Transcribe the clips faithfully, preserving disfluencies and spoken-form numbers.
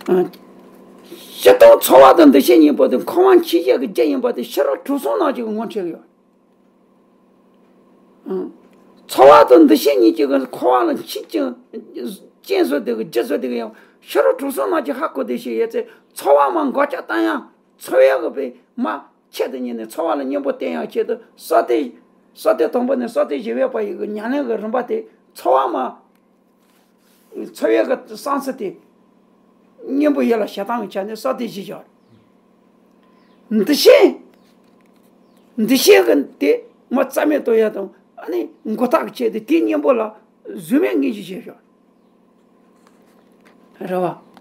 སྤྱིར་བཏང་ཚོར་བ་དང་འདུ་ཤེས་གཉིས་པོ་དེ་འཁོར་བ་འཆི་བྱེད་ཀྱི་རྒྱུ་ཡིན་པ་དེ་ཕྱི་རོལ་དྲུག་གསུམ་ནང་བཞིན་ངོ་འཕྲོད་ཀྱི་ཡོད། ཚོར་བ་དང་འདུ་ཤེས་གཉིས་ཀྱི་འཁོར་བ་ལ་འཆི་ཅིང་རྐྱེན་བཟོ་དེ་གི་རྒྱུ་བཟོ་དེ་གི་ཡང་ཕྱི་རོལ་དྲུག་གསུམ་ནང་གི་ཧ་གོ་བདེ་ཤེས་ཡོད་ཚེ་ཚོར་བ་མ་འགོག་ཆ་བཏང་ཡང་ཚོར་བའི་གི་པའི་མ་ཆེད་དུ་ཉིད་ནས་ཚོར་བ་ལ་གཉེན་པོ་བསྟེན་ཡང་ཆེད་དུ་ས་སྟེ་ས་སྟེ་དང་པོ་ནས་ས་སྟེ་བཞི་པའི་བར་ཡི་གི་ཉམས་ལེན་གི་རིམ་པ་དེ་ཚོར་བ་མ། འཚོ་བའི་གི་བསམ་ཚུལ་དེ་གཉེན་པོ་ཡིད་ལ་བྱེད་སྟངས་ཀྱི་ཆ་ནས་ས་སྟེ་བཞི་བཞག་འདུ་ཤེས། འདུ་ཤེས་ཀྱི་དེ་མ་རྩ་མེད་གཏོང་ཡ་དང་ཨ་ནི་མགོ་ཐག་གི་ཆེད་དུ་དེའི་གཉེན་པོ་ལ་གཟུགས་མེད་ངེས་ཤེས་བྱེད་བཞག་རེད་བ།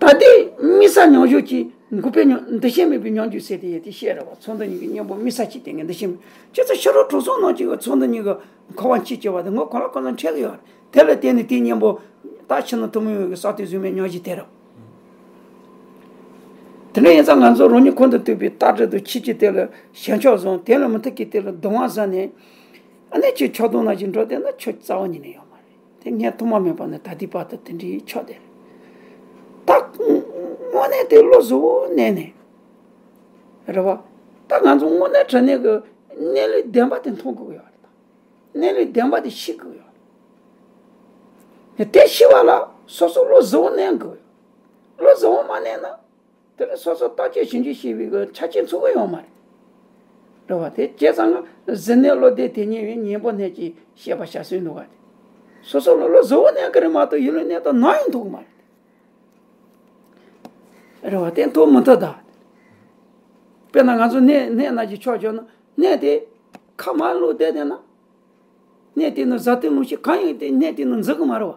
ད་ལྟའི་དམིགས་བསལ་མྱོང་བྱུང་གི་འགུག་པའི་མྱོང་འདུ་ཤེས་མེད་པའི་མྱོང་འགྱུར་ཟེར་དེ་ཡོད་དེ་བཤད་རེད་བ། ཚོར་འདུ་གཉིས་ཀྱི་གཉེན་པོ་དམིགས་བསལ་གྱི་དེ་ངས་འདུ་ཤེས་མེད་ཁྱེད་ཚོ་ཕྱི་རོལ་གྲོལ་སོང་ནང་གཅིག་གི་ཚོར་འདུ་གཉིས་ཀྱི་འཁོར་བ་འཆི་སྐྱེ་བ་དེ་ངོ་གང་ལ་གང་འཚམ་འཕྲད་ཀྱི་ཡོད་རེད། དེ་ལ་བརྟེན་ནས་དེའི་གཉེན་པོ་ད་ཕྱི་ནང་ཐུན་མོང་མ་ཡིན་གྱི་ས་སྟེ་གཟུགས་མེད་མྱོང་བྱེད་དེ་རེད། དེ་འདྲ་ཡིན་ཙང་ང་ཚོ་རང་ཉིད་ཁོང་དུ་ལྟོས་པའི་ལྟ་གྲུབ་ཏུ་ཆོས་ཀྱི་དེ་ལ་ཞེན་ཆགས་བཟུང་དེ་ལ་མུ་མཐུད་ཀྱིས་དེ་ལ་གདུང་བ་ཟ་ནས་ཨ་ནི་ཁྱོད་ཆགས་སྡང་ནང་བཞིན་འགྲོ་བསྡད་ན་ཁྱོད་རྩ་བ་ཉིད་ནས་ཡོད་མ་རེད། དེ་ངས་ཐོག་མ་མེད་པ་ནས་ད་ལྟའི་བར་དུ་དེ་འདྲའི་ཆགས་བསྡད་རེད། ད་དངོས་གནས་དེ་བློ་གཟུ་བོ་གནས་ནས་རེད་བ། ད་ང་ཚོ་དངོས་གནས་དྲང་གནས་ཀྱི་གནས་ལུགས་བདེན་པ་དེ་མཐོང་དགོས་ཀྱི་ཡོད་རེད། ད་གནས་ལུགས་བདེན་པ་དེ་ཤེས་དགོས་ཀྱི་ཡོད་རེད། དེ་ཤེས་པ་ལ་སོ་སོ་བློ་གཟུ་བོ་གནས་དགོས་ཡོད། བློ་གཟུ་བོ་མ་གནས་ན། དེ་ལ་སོ་སོ་བརྟག་དཔྱད་ཞིབ་འཇུག་བྱེད་པའི་གི་ཆ་རྐྱེན་ཚུགས་ཀྱི་ཡོད་མ་རེད། རེད་བ། དེ་བྱས་ཙང་གཟུར་གནས་བློ་བདེ་དེ་ཉིད་ཡིན་གཉེན་པོ་གནས་ཀྱི་བཤད་པ་བྱ་སྲོལ་འདུག་ག་དེ། སོ་སོ་ལ་བློ་གཟུ་བོ་གནས་ཀྱི་རེད་མ་གཏོགས་ཡིད་བློ་གནས་དང་ནམ་ཡང་ཐུག་གི་མ་རེད། རེད་བ། དེ་ཐུག་མི་ཐུབ་ད། དཔེར་ན་ང་ཚོ་གནས་གནས་ན་གྱི་ཕྱོགས་བྱོན་ན་གནས་དེ་ཁ་མ་བླུགས་བསྡད་བསྡད་ན། གནས་དེ་ནི་གཟའ་གཏེར་ལུང་བཞི་གང་ཡིན་དེ་གནས་དེ་ནི་འཛུལ་གི་མ་རེད་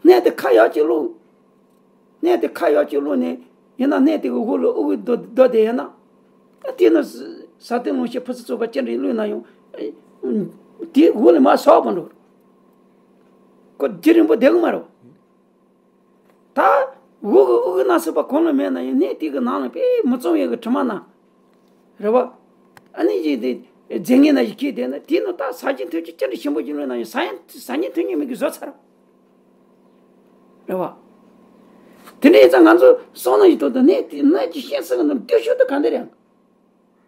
བ། གནས་དེ་ཁ་ཡག་ཅིག་བླུགས། གནས་དེ་ཁ་ཡག་ཅིག་བླུགས་ནས་ཡིན་ན་གནས་དེ་གི་འོག་ལ་དབུགས་སྡོད་སྡོད་བསྡད་ཡིན་ན། དེ་ནི་གཟའ་གཏེར་ལུང་བཞི་ཕུན་སུམ་ཚོགས་པ་ཅི་འདྲ་བླུགས་ན་ཡང་། དེའི་འོག་ལ་མར་ཟགས་པ་འགྲོ། ཁོ་རྒྱུན་རིང་པོ་བསྡད་གི་མ་རེད་བ། ད་འོག་གི་དབུགས་ནང་སྲིད་པ་གང་ལ་མེད་ན་ཡང་གནས་དེ་གི་ནང་ལ་དཔེ་མི་གཙང་བའི་གི་དྲི་མ་ན། རེད་བ། ཨ་ནི་ཅིག་དེ་རྫས་ངན་ན་ཞིག་གིས་བསྡད་ན་དེ་ནི་ད་ཟ་རྒྱུ་འཐུང་རྒྱུ་ཅི་འདྲ་ཞིམ་པོ་ཞིག་ལོས་ན་ཡང་ཟ་ཡང་ཟ་ཉན་འཐུང་ཉན་མི་གི་བཟོ་ཚར། རེད་བ། དེ་འདྲ་ཡིན་ཙང་ང་ཚོ་བསམ་བློ་ཞིག་གཏོང་དུས་གནས་དེ་གནས་ཀྱི་ཤེས་ཚད་ནི་སྟོབས་ཤུགས་དེ་ག་འདྲ་རེད།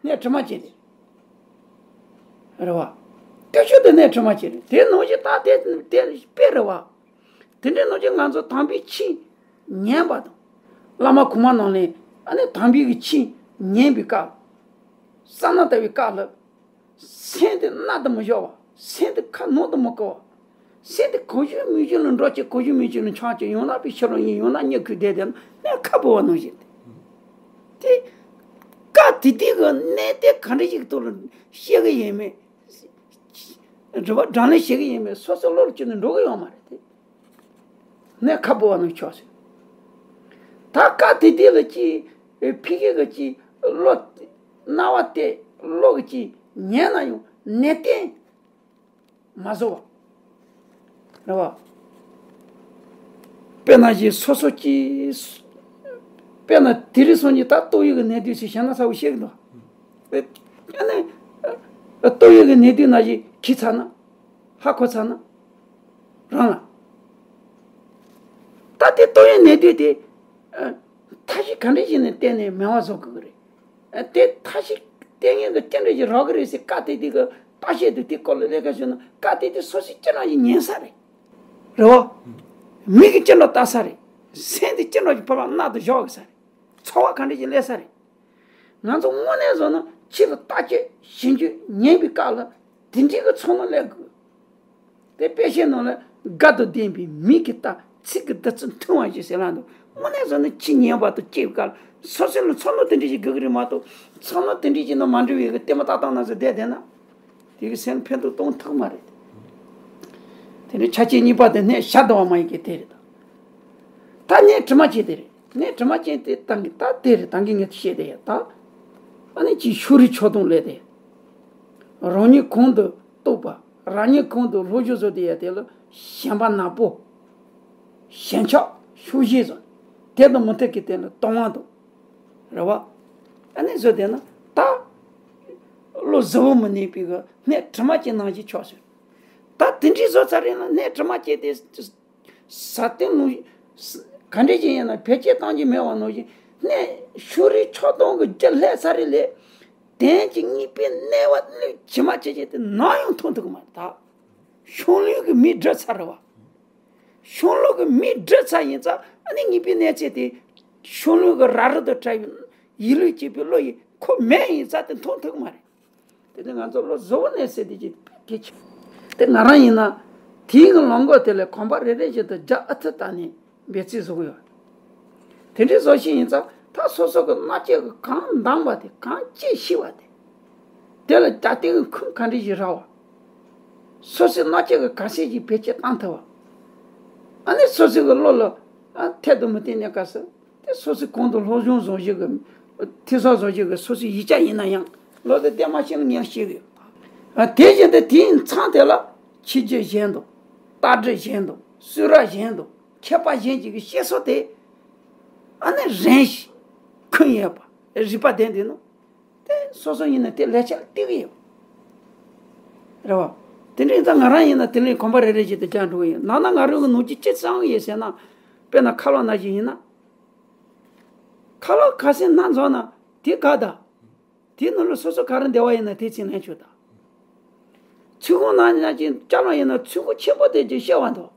གནས་དྲི་མ་ཅན་དེ། རེད་བ། སྟོབས་ཤུགས་དེ་གནས་དྲི་མ་ཅན་རེད། དེ་ནང་བཞིན་ད་དེ་དེ་དཔེ་རེད་བ། དེ་འདྲའི་ནང་བཞིན་ང་ཚོ་དམ་པའི་ཆོས་ཉན་པ་དང་། བླ་མ་གོང་མ་རྣམས་ལས་ཨ་ནི་དམ་པའི་གི་ཆོས་ཉན་པའི་སྐབས། ས་ན་ལྟ་བུའི་སྐབས་ལ། སེམས་དེ་གནག་ཏུ་མི་བཞག་པ། སེམས་དེ་ཁ་ནང་དུ་མི་བསྐོར་བ། སེམས་དེ་གང་བྱུང་མང་བྱུང་ལ་འགྲོ་བྱེད་གང་བྱུང་མང་བྱུང་ལ་ཆགས་བྱེད་ཡང་ན་དཔེ་ཕྱི་ལོགས་ཡིན་ཡང་ན་གཉིད་ཁུག་བསྡད་བསྡད་ན་གནས་ཁ་འབབ་པ་ནང་བཞིན་ཏེ། དེ་སྐབས་དེ་དུས་ཀྱི་གནས་དེ་ག་འདྲ་ཞིག་ཐོག་ལ་བཤད་གི་ཡིན་མིན། རེད་བ། བགྲང་ལས་བྱེད་གི་ཡིན་མིན་སོ་སོ་བློ་ལ་བཅོལ་ནས་འགྲོ་གི་ཡོད་མ་རེད་དེ། གནས་ཁ་འབབ་པ་ནང་ཆགས་སོང་། ད་སྐབས་དེ་དུས་ལ་ཅི་ཕི་གི་གི་ཅི་བློ་རྣ་བ་དེ་བློ་གི་ཅི་ཉན་ན་ཡང་གནས་བརྟན་མ་བཟོ་བ། རེད་བ། དཔེར་ན་ཞིག་སོ་སོ་ཀྱིས། དཔེར་ན་དེ་རིང་སང་ཉིན་ད་ཏོག་དབྱིབས་ཀྱི་ནད་དུག་ཞིག་བྱས་ན་ཚ་བོ་ཤེས་ཀྱི་འདུག་ཨ་ནི། ཏོག་དབྱིབས་ཀྱི་ནད་དུག་ན་ཞིག་གིས་ཚ་ན། ཧ་གོ་ཚ་ན། རང་ལ། ད་དེ་ཏོག་དབྱིབས་ནད་དུག་དེ། ཐབས་ཤེས་ག་འདྲ་ཞིག་ནས་བསྟེན་ནས་མེད་པ་བཟོ་དགོས་ཀྱི་རེད། དེ་ཐབས་ཤེས་དེ་ངན་གྱི་ཅི་འདྲ་ཞིག་རག་གི་རེད་ཟེར་བཀའ་དེ་དེ་གི་བརྟག་དཔྱད་དུ་དེ་སྐོར་ལ་ལས་ཀ་ཞུས་ན་བཀའ་དེ་དེ་སོ་སོས་ཅི་འདྲ་ཞིག་ཉན་ས་རེད། རེད་བ། མིག་གིས་ཅི་འདྲ་ལྟ་ས་རེད། སེམས་དེ་ཅི་འདྲ་ཞིག་ཕར་ལ་རྣ་དུ་བཞག་གི་ས་རེད། ཚོར་བ་ག་འདྲ་ཞིག་སླེབས་ས་རེད། ང་ཚོ་དངོས་གནས་བཟོ་ན་ཕྱི་ལ་བརྟག་དཔྱད་ཞིབ་འཇུག་ཉན་པའི་སྐབས་ལ་དེ་འདྲའི་གི་ཚོར་སྣང་སླེབས་དགོས། དེ་དཔེ་ཆའི་ནང་ལ་དགའ་དང་ལྡན་པའི་མིག་གིས་ལྟ། ཚིག་གི་བདུད་རྩི་འཐུང་བ་ཞིག་ཟེར་ལ་འདུག་དངོས་གནས་བཟོ་ན་ཁྱི་ཉན་པ་དང་སྐྱེས་པའི་སྐབས་ལ་སོ་སོ་ལ་ཚོར་སྣང་དེ་འདྲ་ཞིག་དགོས་ཀྱི་རེད་མ་གཏོགས་ཚོར་སྣང་དེ་འདྲ་ཞིག་ནང་མ་འགྲོ་བའི་གི་ལྟད་མོ་ལྟ་སྟངས་ནང་བཟོ་བསྡད་བསྡད་ན། དེ་གི་སེམས་ཕན་ཐོགས་གཏོང་ཐུབ་མ་རེད། དེ་ནི་ཆ་རྐྱེན་གཉིས་པ་དེ་གནས་བྱ་དང་བ་མ་ཡིན་གྱི་དེ་རེད། ད་གནས་དྲི་མ་ཅན་དེ་རེད། གནས་དྲི་མ་ཅན་དེ་ད་གི་ད་དེ་རེད། ད་གི་ངས་བཤད་དེ་ཡ་ད། ཨ་ནི་ཅིག་ཕྱོགས་རིས་ཆགས་སྡང་སླེབས་ཏེ། རང་ཉིད་གང་དུ་གཏུགས་པ། རང་ཉིད་གང་དུ་ལྷོད་ཤོག་བཟོ་དེ་ཡ་དེ་ལ་ཞེན་པ་ནག་པོ། ཞེན་ཆགས་ཤུགས་ཆེ་བཟོ། དེ་དང་མུ་མཐུད་ཀྱི་དེ་ལ་གཏོང་བ་དང་། རེད་བ། ཨ་ནི་བཟོ་དེ་ན་ད། བློ་གཟུ་བོ་མི་གནས་པའི་གི་གནས་དྲི་མ་ཅན་ནང་བཞིན་ཆགས་སོང་། ད་དེ་འདྲའི་བཟོ་ཚར་རེད་ན་གནས་དྲི་མ་ཅན་དེ། ཟ་སྟེ་ནོ། ག་འདྲ་ཅིག་ཡིན་ན་བེད་སྤྱོད་གཏང་རྒྱུ་མེད་པ་ནང་བཞིན་ནས་ཤོག་རིལ་ཆག་སྡང་གི་རྒྱུ་ལྷག་ཚར་རེ་ལས། དོན་གྱི་དངོས་པོའི་གནས་བབ་བློས་ཇི་མ་ཇི་བཞིན་དེ་ནམ་ཡང་མཐོང་ཐུབ་ཀྱི་མ་རེད་ད། གཞུང་ལུགས་ཀྱི་མིས་བསྒྲུབས་ཚར་རེད་བ། གཞུང་ལུགས་ཀྱི་མིས་བསྒྲུབས་ཚར་ཡིན་ཙང་ཨ་ནི་དངོས་པོའི་གནས་ཚད་དེ་གཞུང་ལུགས་ཀྱི་ར་རི་དང་བྲལ་བའི་ཡིད་ལུས་སྐྱེས་པའི་བློ་ཡིས་ཁོ་མེད་ཡིན་ཙང་དེ་མཐོང་ཐུབ་ཀྱི་མ་རེད། དེ་ནི་ང་ཚོ་བློ་གཟུ་བོར་གནས་ཟེར་དེ་ཅིག་གལ་ཆེ། དེ་ང་རང་ཡིན་ན་དེའི་གི་ལམ་ཁ་དེ་ལས་གོམ་པ་རེ་རེ་བཞིན་དུ་རྒྱག་ཨ་ཐུ་ད་ནི་འབད་རྩིས་བཟོ་གི་ཡོད། དེ་འདྲའི་བཟོ་ཤེས་ཡིན་ཙང་ད་སོ་སོ་གི་མནའ་སྐྱེལ་གི་གང་འདང་བ་དེ་གང་སྐྱེ་ཤེས་པ་དེ། དེ་ལ་རྒྱབ་རྟེན་གི་ཁུངས་ག་འདྲ་ཞིག་རག་པ། སོ་སོའི་མནའ་སྐྱེལ་གི་ག་ཚད་ཅིག་བེད་སྤྱོད་བཏང་ཐུབ་པ། ཨ་ནི་སོ་སོ་གི་བློ་ལ་ཨ་ཐད་དུ་མི་བརྟེན་ནས་ག་ས། དེ་སོ་སོའི་གོང་དུ་སློབ་སྦྱོང་བཟོ་བཞིན་གི་ཐོས་བསམ་བཟོ་བཞིན་གི་སོ་སོའི་ཡིག་ཆ་ཡིན་ན་ཡང་བློ་དེ་བསྟན་མ་ཤེས་ན་ངས་ཤེས་གི་ཡོད། ཨ་དེ་བཞིན་དུ་དེའི་མཚམས་དེ་ལ་ཕྱི་རྒྱུད་གཞན་དང་། ལྟ་གྲུབ་གཞན་དང་། གསུང་རབ་གཞན་དང་། མཁས་པ་གཞན་གྱི་གི་བཤད་སྲོལ་དེ་ཨ་ནི་རན་ཞིང་ཁུངས་ཡོད་པ་རིག་པ་ལྡན་འདུག་ན། དེ་སོ་སོ་ཡིན་ན་དེ་ལས་ཆ་ལ་བརྟེན་གི་ཡོད། རེད་བ། དེ་འདྲ་ཡིན་ཙང་ང་རང་ཡིན་ན་དེ་ལས་གོམ་པ་རེ་རེ་བཞིན་དུ་རྒྱག་འགྲོ་གི་ཡིན། ནང་ན་ང་རང་གི་ནོར་གྱི་ཅི་བསམ་གི་ཡོད་ཟེར་ན། དཔེར་ན་ཁ་ལག་ནང་བཞིན་ཡིན་ན། ཁ་ལག་ག་ཚད་སྣ་འཛོམས་ན་དེ་དགའ་ད། དེའི་ནང་ལ་སོ་སོ་ག་རེ་བདེ་བ་ཡིན་ན་དེ་ཚིག་ལན་ཆོད་ད། ཚུལ་ཁུངས་ནང་ན་ཅིག་ཅ་ལག་ཡིན་ན་ཚུལ་ཁུངས་ཆེན་པོ་དེ་ཅིག་བཤད་པ་འདུག་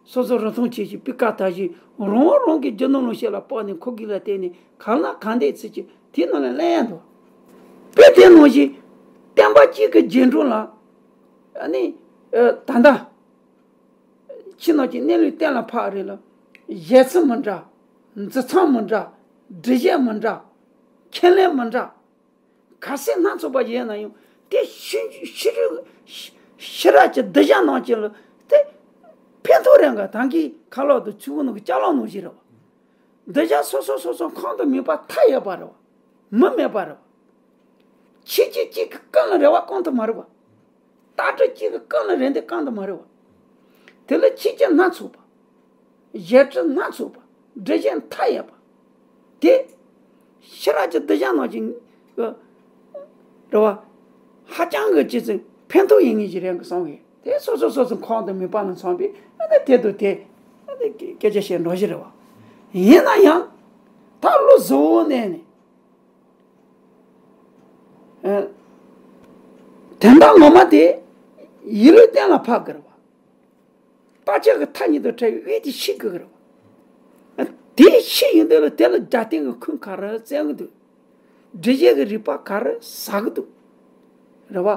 སོ་སོ་རུ་མཐོང་ཆེ་ཞིང་སྤུས་ཀ་དག་ཞིང་རང་དབང་རང་གི་རྒྱུ་ནོར་ལོངས་སྤྱོད་ལ་དཔག་ནས་ཁོ་གིས་ལ་བརྟེན་ནས་གང་ལ་གང་འདོད་ཚིག་ཅིག་དེའི་ནང་ལ་གླེང་ཡ་འདུག་དཔེ་དེ་ནང་བཞིན་བསྟན་པ་གཅིག་གི་རྗེས་འགྲོ་ལ་ཨ་ནི་ཨ་ད་ལྟ་ཕྱི་ནང་གི་གནས་ལུགས་གཏན་ལ་ཕབ་རེད་ལ། བཞེད་ཚུལ་མི་འདྲ། འཛིན་སྟངས་མི་འདྲ། སྒྲིག་གཞི་མི་འདྲ། ཁས་ལེན་མི་འདྲ། ག་ཚད་སྣ་ཚོགས་པ་ཡིན་ན་ཡང་དེ་ཤེས་ཤེས་རིག་ཤེས་རབ་ཀྱི་གདུལ་བྱ་རྣམས་ཀྱི་ལ་དེ་ཕན་ཐོགས་རེད་འགའ། ད་གིན་ཁ་ལག་དང་ཚུལ་ཁུངས་ནང་གི་ཅ་ལག་ནང་བཞིན་རེད་བ། གདུལ་བྱ་སོ་སོ་སོ་སོ་ཁོང་དུ་མེད་པ་མཐའ་ཡས་པ་རེད་བ། མི་མེད་པ་རེད་བ། ཁྱེད་ཀྱིས་གཅིག་གི་རྐང་ལ་རེ་བ་བསྐང་ཐུབ་མ་རེད་བ། ལྟ་གྲུབ་གཅིག་གི་རྐང་ལ་རེ་འདི་བསྐང་ཐུབ་མ་རེད་བ། དེ་ལ་ཁྱེད་ཀྱི་སྣ་ཚོགས་པ། གཞས་བྲི་སྣ་ཚོགས་པ། སྒྲིག་གཞི་མཐའ་ཡས་པ། དེ། ཤེས་རབ་ཀྱི་གདུལ་བྱ་རྣམས་ཀྱི། རེད་བ། ཧ་ཅང་གི་ཅི་ཚེ་ཕན་ཐོགས་ཡིན་ངེས་ཀྱི་རེད་གི་བསམ་གི། དེ་སོ་སོ་སོ་སོ་ཁོང་དུ་མེད་པ་ལ་མཚོན་པའི་ཨ་ནི་དེ་དུ་དེ། ཨ་ནི་སྐད་ཆ་བཤད་འགྲོ་གཞི་རེད་བ། ཡིན་ན་ཡང་། ད་བློ་གཟུ་བོ་གནས་ནས། ཨ། དོན་དག་ངོ་མ་དེ་ཡིད་ལུས་གཏན་ལ་ཕབ་དགོས་རེད་བ། བརྟག་དཔྱད་ཀྱི་ཐ་སྙད་དང་བྲལ་བའི་དབྱིངས་དེ་ཤེས་དགོས་རེད་བ། དེ་ཤེས་ཡོང་དུས་ལ་དེ་ལ་རྒྱབ་རྟེན་གྱི་ཁུངས་ག་རེ་བཙལ་གི་འདུག་སྒྲིག་གཞི་གི་རིགས་པ་ག་རེ་ཟ་གི་འདུག་རེད་བ།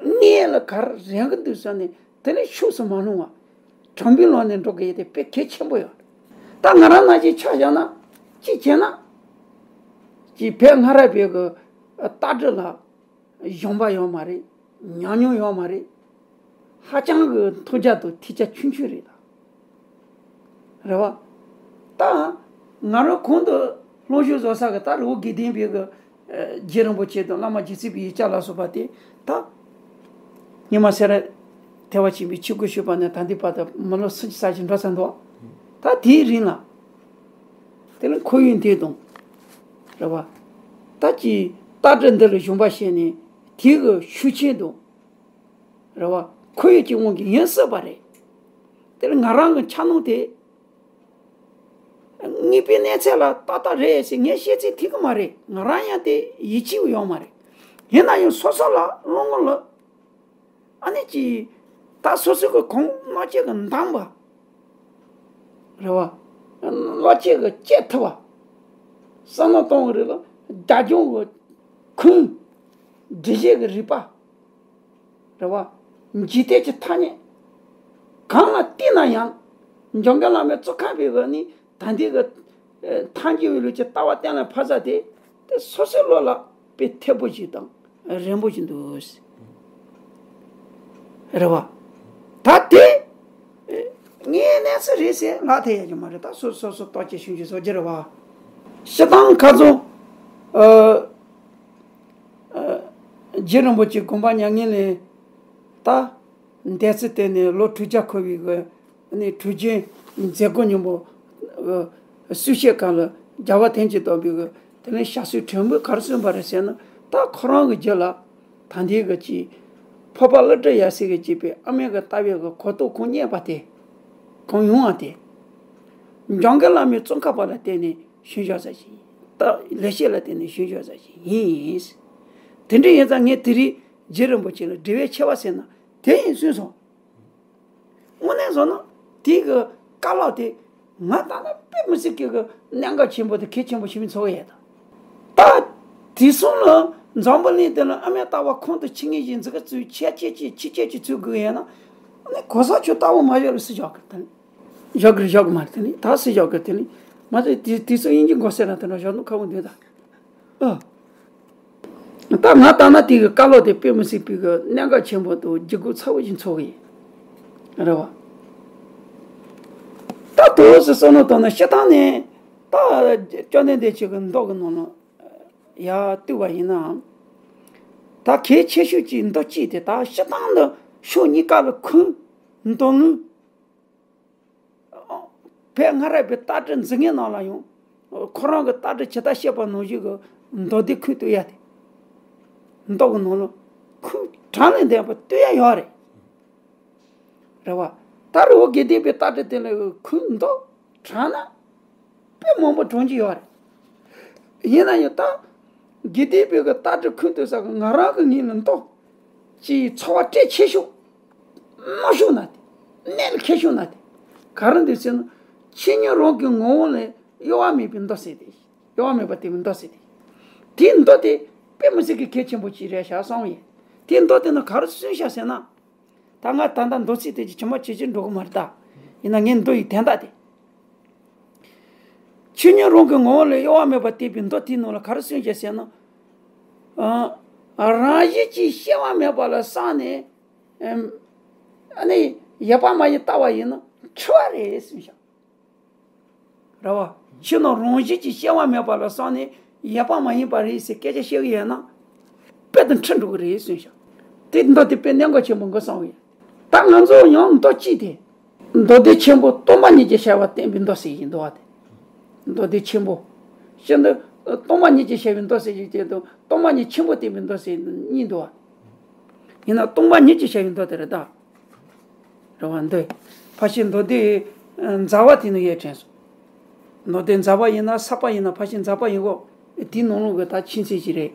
གནས་ལ་ག་རེ་རན་གི་འདུག་བསམ་ནས་དེ་ནས་ཕྱོགས་སུ་མ་ལྷུང་བ། དྲང་པོའི་ལམ་ནས་འགྲོ་དགོས་ཡ་དེ་དཔེ་གལ་ཆེན་པོ་ཡོད་རེད། ད་ང་རང་ནང་བཞིན་ཆ་བཞག་ན། གཅིག་བྱས་ན། གཅིག་བོད་སྔ་རབས་པའི་གི་ལྟ་གྲུབ་ལ་གཞོན་པ་ཡོད་མ་རེད། ཉམས་མྱོང་ཡོད་མ་རེད། ཧ་ཅང་གི་མཐོ་རྒྱ་དང་ཐོས་རྒྱ་ཆུང་ཆུང་རེད་ད། རེད་བ། ད་ང་རང་གོང་དུ་སློབ་སྦྱོང་བཟོ་ས་གི་ད་རི་བོ་དགེ་ལྡན་པའི་གི་རྗེ་རིན་པོ་ཆེ་དང་བླ་མ་རྗེ་བཙུན་པའི་ཡིག་ཆ་ལ་སོགས་པ་དེ་ད། ཉི་མ་སེ་ར་ཐེ་བ་ཆེན་པོས་ཆིབས་བསྒྱུར་ཞུས་པ་ནས་ད་ལྟའི་བར་དུ་མི་ལོ་སུམ་ཅུ་རྩ་གཅིག་འགྲོ་ཚར་འདུག་ད་དེའི་རིང་ལ། དེ་ནི་ཁོར་ཡུག་འདི་དང་། རེད་བ། ད་ཀྱི་ལྟ་གྲུབ་འདི་ལ་གཞོན་པ་བཤད་ནས་དེའི་གི་ཤུགས་རྐྱེན་དང་། རེད་བ། ཁོར་ཡུག་གི་དབང་གིས་ཡིན་སྲིད་པ་རེད། དེ་ལ་ང་རང་གི་འཆར་སྣང་དེ། དངོས་པོའི་གནས་ཚད་ལ་ཏག་ཏག་རེད་ཟེར་ངས་བཤད་ཚད་དེ་གི་མ་རེད། ང་རང་ཡང་དེ་ཡིད་ཆེས་ཡོད་མ་རེད། ཡིན་ན་ཡང་སོ་སོ་ལ་བློ་ངོར་ལ། ཨ་ནི་ཅི། ད་སོ་སོ་གི་གོང་གནོད་སྐྱེལ་གི་འདང་བ། རེད་བ། གནོད་སྐྱེལ་གི་སྐྱེལ་ཐུབ་བ། བསམ་བློ་གཏོང་གི་རེད་ལ་རྒྱབ་ལྗོངས་གི་ཁུངས། སྒྲིག་གཞི་གི་རིགས་པ། རེད་བ། འཇིག་རྟེན་གྱི་ཐ་སྙད། གང་ལ་བལྟས་ན་ཡང་། འཇམ་མགོན་བླ་མའི་གཙུག་ཁ་པའི་གི་ནི། ད་ལྟའི་གི་ཐལ་འགྱུར་བའི་ལུགས་ཀྱི་ལྟ་བ་གཏན་ལ་ཕབ་ས་དེ། དེ་སོ་སོའི་བློ་ལ་དཔེ་མཐེ་པོ་ཞིག་དང་རན་པོ་ཞིག་འདུག་རེད་བ། ད་དེ་ངའི་གནས་ཚུལ་རེད་ཟེར་ལབ་ཐུབ་ཡ་གི་མ་རེད། ད་སོ་སོ་སོ་བརྟག་དཔྱད་ཞིབ་འཇུག་བཟོ་རྒྱུ་རེད་བ། སྤྱིར་བཏང་ཁ་སང་། ཨ། ཨ། རྗེ་རིན་པོ་ཆེ་དགོངས་པ་མྱ་ངན་ལས་ད། འདས་ཚེ་དེ་ནས་ལོ་དྲུག་བརྒྱ་འཁོར་བའི་གི་ནི་གྲུབ་ཆེན་མཛད་སྒོ་སྙིང་པོ་གསུང་བཤད་སྐབས་ལ་རྒྱལ་བ་ཐམས་ཅད་དང་པའི་གི་དེ་ནས་ཞབས་སོར་དྲན་པའི་གར་གསུངས་པ་རེད་ཟེར་ན། ད་ཁོ་རང་གི་རྒྱུད་ལ་ད་ལྟའི་གི་ཅིག་འཕགས་པ་ཀླུ་སྒྲུབ་ཡབ་སྲས་ཀྱིས་བྱས་པའི་ཨ་མའི་གི་ལྟ་བའི་གི་གོ་རྟོགས་ཁོང་རྙེད་པ་དེ། གང་ཡོང་བ་དེ། འཇམ་མགོན་བླ་མའི་ཙོང་ཁ་པ་ལ་བརྟེན་ནས་བྱུང་བཞག་ས་ཞིག་ཡིན། ད་ལེགས་བཤད་ལ་བརྟེན་ནས་བྱུང་བཞག་ས་ཞིག་ཡིན། དེ་འདྲ་ཡིན་ཙང་ངས་དེ་རིང་རྗེ་རིན་པོ་ཆེ་ལ་འབྲེལ་བའི་ཆེ་བ་ཟེར་ན་དེ་ཡིན་གསུངས་སོང་། དངོས་གནས་བཟོ་ན་དེ་གི་བཀའ་སློབ་དེ་ང་ལྟ་ན་དཔེ་མི་སྲིད་ཀྱི་གི་གནད་འགག་ཆེན་པོ་དང་གལ་ཆེན་པོ་ཞིག་མིན་ཚོགས་ཡས་དང་། ད་དེ་གསུམ་ལ་འཛམ་བུ་གླིང་འདི་ལ་ཨ་མའི་ལྟ་བ་ཁོང་དུ་ཆུད་ངེས་ཀྱི་འཛི་ག་ཚུལ་ཆེ་ཆེ་ཆེ་ཆེ་ཆེ་ཆེ་ཚུལ་དགོས་ཡས་ན་ཨ་ནི་གོ་ས་ཆོས་ལྟ་བུ་མ་བཞག་རུ་སྲིད་བཞག་གི་དང་། བཞག་གི་རེད་བཞག་གི་མ་རེད་དེ་ནི་ད་སྲིད་བཞག་གི་དེ་ནི་མ་རེད། དེ་དེ་ཚོ་དབྱིན་ཇི་མགོ་སེར་ན་དེ་འདྲ་བཞག་ནོ་ཁ་བོ་འདུག་ད། ཨ། ད་ང་ལྟ་ན་དེ་གི་བཀའ་སློབ་དེ་དཔེ་མི་སྲིད་པའི་གི་གནད་འགག་ཆེན་པོ་དང་ལྗིད་ཁོག་ཚ་བོ་ཞིག་ཚོར་གི་ཡིན། རེད་བ། ད་དུས་སུ་བསམ་བློ་བཏང་ན་སྤྱིར་བཏང་ནས་ད་བཅོམ་ལྡན་འདས་ཆོས་ཀྱི་མདོ་གི་ནང་ལ་ཡར་བལྟས་པ་ཡིན་ནའང་། ད་གལ་ཆེ་ཤོས་ཀྱི་མདོ་གཅིག་དེ་ད་སྤྱིར་བཏང་དུ་ཕྱོགས་གཉིས་ཀ་ལ་ཁུངས་མདོ་དངོས། ཕལ་སྔ་རབས་པའི་ལྟ་གྲུབ་འཛིན་མཁན་ནང་ལ་ཡང་ཁོ་རང་གི་ལྟ་གྲུབ་ཇི་ལྟར་བཤད་པ་ནང་བཞིན་གྱི་མདོ་སྡེ་ཁུངས་གཏུགས་ཡ་དེ། མདོ་གི་ནང་ལ་ཁུངས་དྲང་ནས་ལྡན་པ་གཏུགས་ཡ་ཡོད་རེད། རེད་བ། ད་རེས་འོ་དགེ་ལྡན་པའི་ལྟ་གྲུབ་དེ་ལ་ཁུངས་མདོ་དྲང་ན་དཔེ་མང་པོ་དྲང་གི་ཡོད་རེད། ཡིན་ན་ཡང་ད་དགེ་ལྡན་པའི་གི་ལྟ་གྲུབ་ཁུངས་གཏུགས་ས་གི་ང་རང་གི་ངོས་ནས་མདོ་ཅིག་ཚོར་བ་སྤྲད་ཆེ་ཤོས། མ་ཤོང་ན་དེ། གནད་ལ་འཁེལ་ཤོང་ན་དེ། ག་རེ་འདུག་ཟེར་ན། ཆོས་ཉིད་རང་གི་ངོ་བོ་ལས་གཡོ་བ་མེད་པའི་མདོ་ཟེར་ཏེ། གཡོ་བ་མེད་པ་དེ་མདོ་ཟེར་ཏེ། དེའི་མདོ་དེ་དཔེ་མི་སྲིད་ཀྱི་གལ་ཆེན་པོ་ཅིག་རེད་ཤག་བསམ་ཡིན། དེའི་མདོ་དེ་ན་ག་རེ་གསུངས་ཤག་ཟེར་ན། ད་ང་ད་ལྟ་མདོ་ཚིག་དེ་ཅིག་ཇི་མ་ཇི་བཞིན་འགྲོ་གི་མ་རེད་ད། ཡིན་ན་ངས་མདོ་ཡི་དོན་དག་དེ། ཆོས་ཉིད་རང་གི་ངོ་བོ་ལས་གཡོ་བ་མེད་པ་བསྟན་པའི་མདོ་དེའི་ནང་ལ་ག་རེ་གསུངས་ཤག་ཟེར་ན། ཨ། རང་བཞིན་གྱིས་སྐྱེ་བ་མེད་པ་ལ་བསམས་ནས། ཨ་ནི་ཡོད་པ་མ་ཡིན་ལྟ་བ་ཡིན་ན་འཁྲུལ་བ་རེད་གསུངས་ཤག། རེད་བ། ཕྱི་ནང་རང་བཞིན་གྱིས་སྐྱེ་བ་མེད་པ་ལ་བསམས་ནས་ཡོད་པ་མ་ཡིན་པ་རེད་ཟེར་སྐད་ཆ་བཤད་གི་ཡོད་ན། དཔེ་དང་འཁྲུལ་འགྲོ་གི་རེད་གསུངས་ཤག། དེ་མདོ་དེ་དཔེ་གནད་འགག་ཆེན་པོ་འགོ་བསམ་གི་ཡོད། ད་ང་ཚོ་ཡང་མདོ་གཅིག་དེ། མདོ་སྡེ་ཆེན་པོ་སྟོང་པ་ཉིད་ཀྱི་བྱ་བ་བསྟན་པའི་མདོ་ཟེར་གྱི་འདུག་བ་དེ། མདོ་སྡེ་ཆེན་པོ། སྤྱིར་དུ་སྟོང་པ་ཉིད་ཀྱི་བྱ་བའི་མདོ་ཟེར་གྱི་དེ་དང་སྟོང་པ་ཉིད་ཆེན་པོ་བསྟན་པའི་མདོ་ཟེར་གཉིས་འདུག་བ། ཡིན་ན་སྟོང་པ་ཉིད་ཀྱི་བྱ་བའི་མདོ་དེ་རེད་ད། རེད་བ་འདི། ཕར་ཕྱིན་མདོ་སྡེ་ཛ་བ་དེ་ནི་ཡོད་དྲན་སོང་། མདོ་སྡེ་ཛ་བ་ཡིན་ན་ས་པ་ཡིན་ན་ཕར་ཕྱིན་ཛ་པ་ཡིན་གོ། དེའི་ནང་ལོགས་ཀྱི་ད་ཆོས་ཚན་ཞིག་རེད།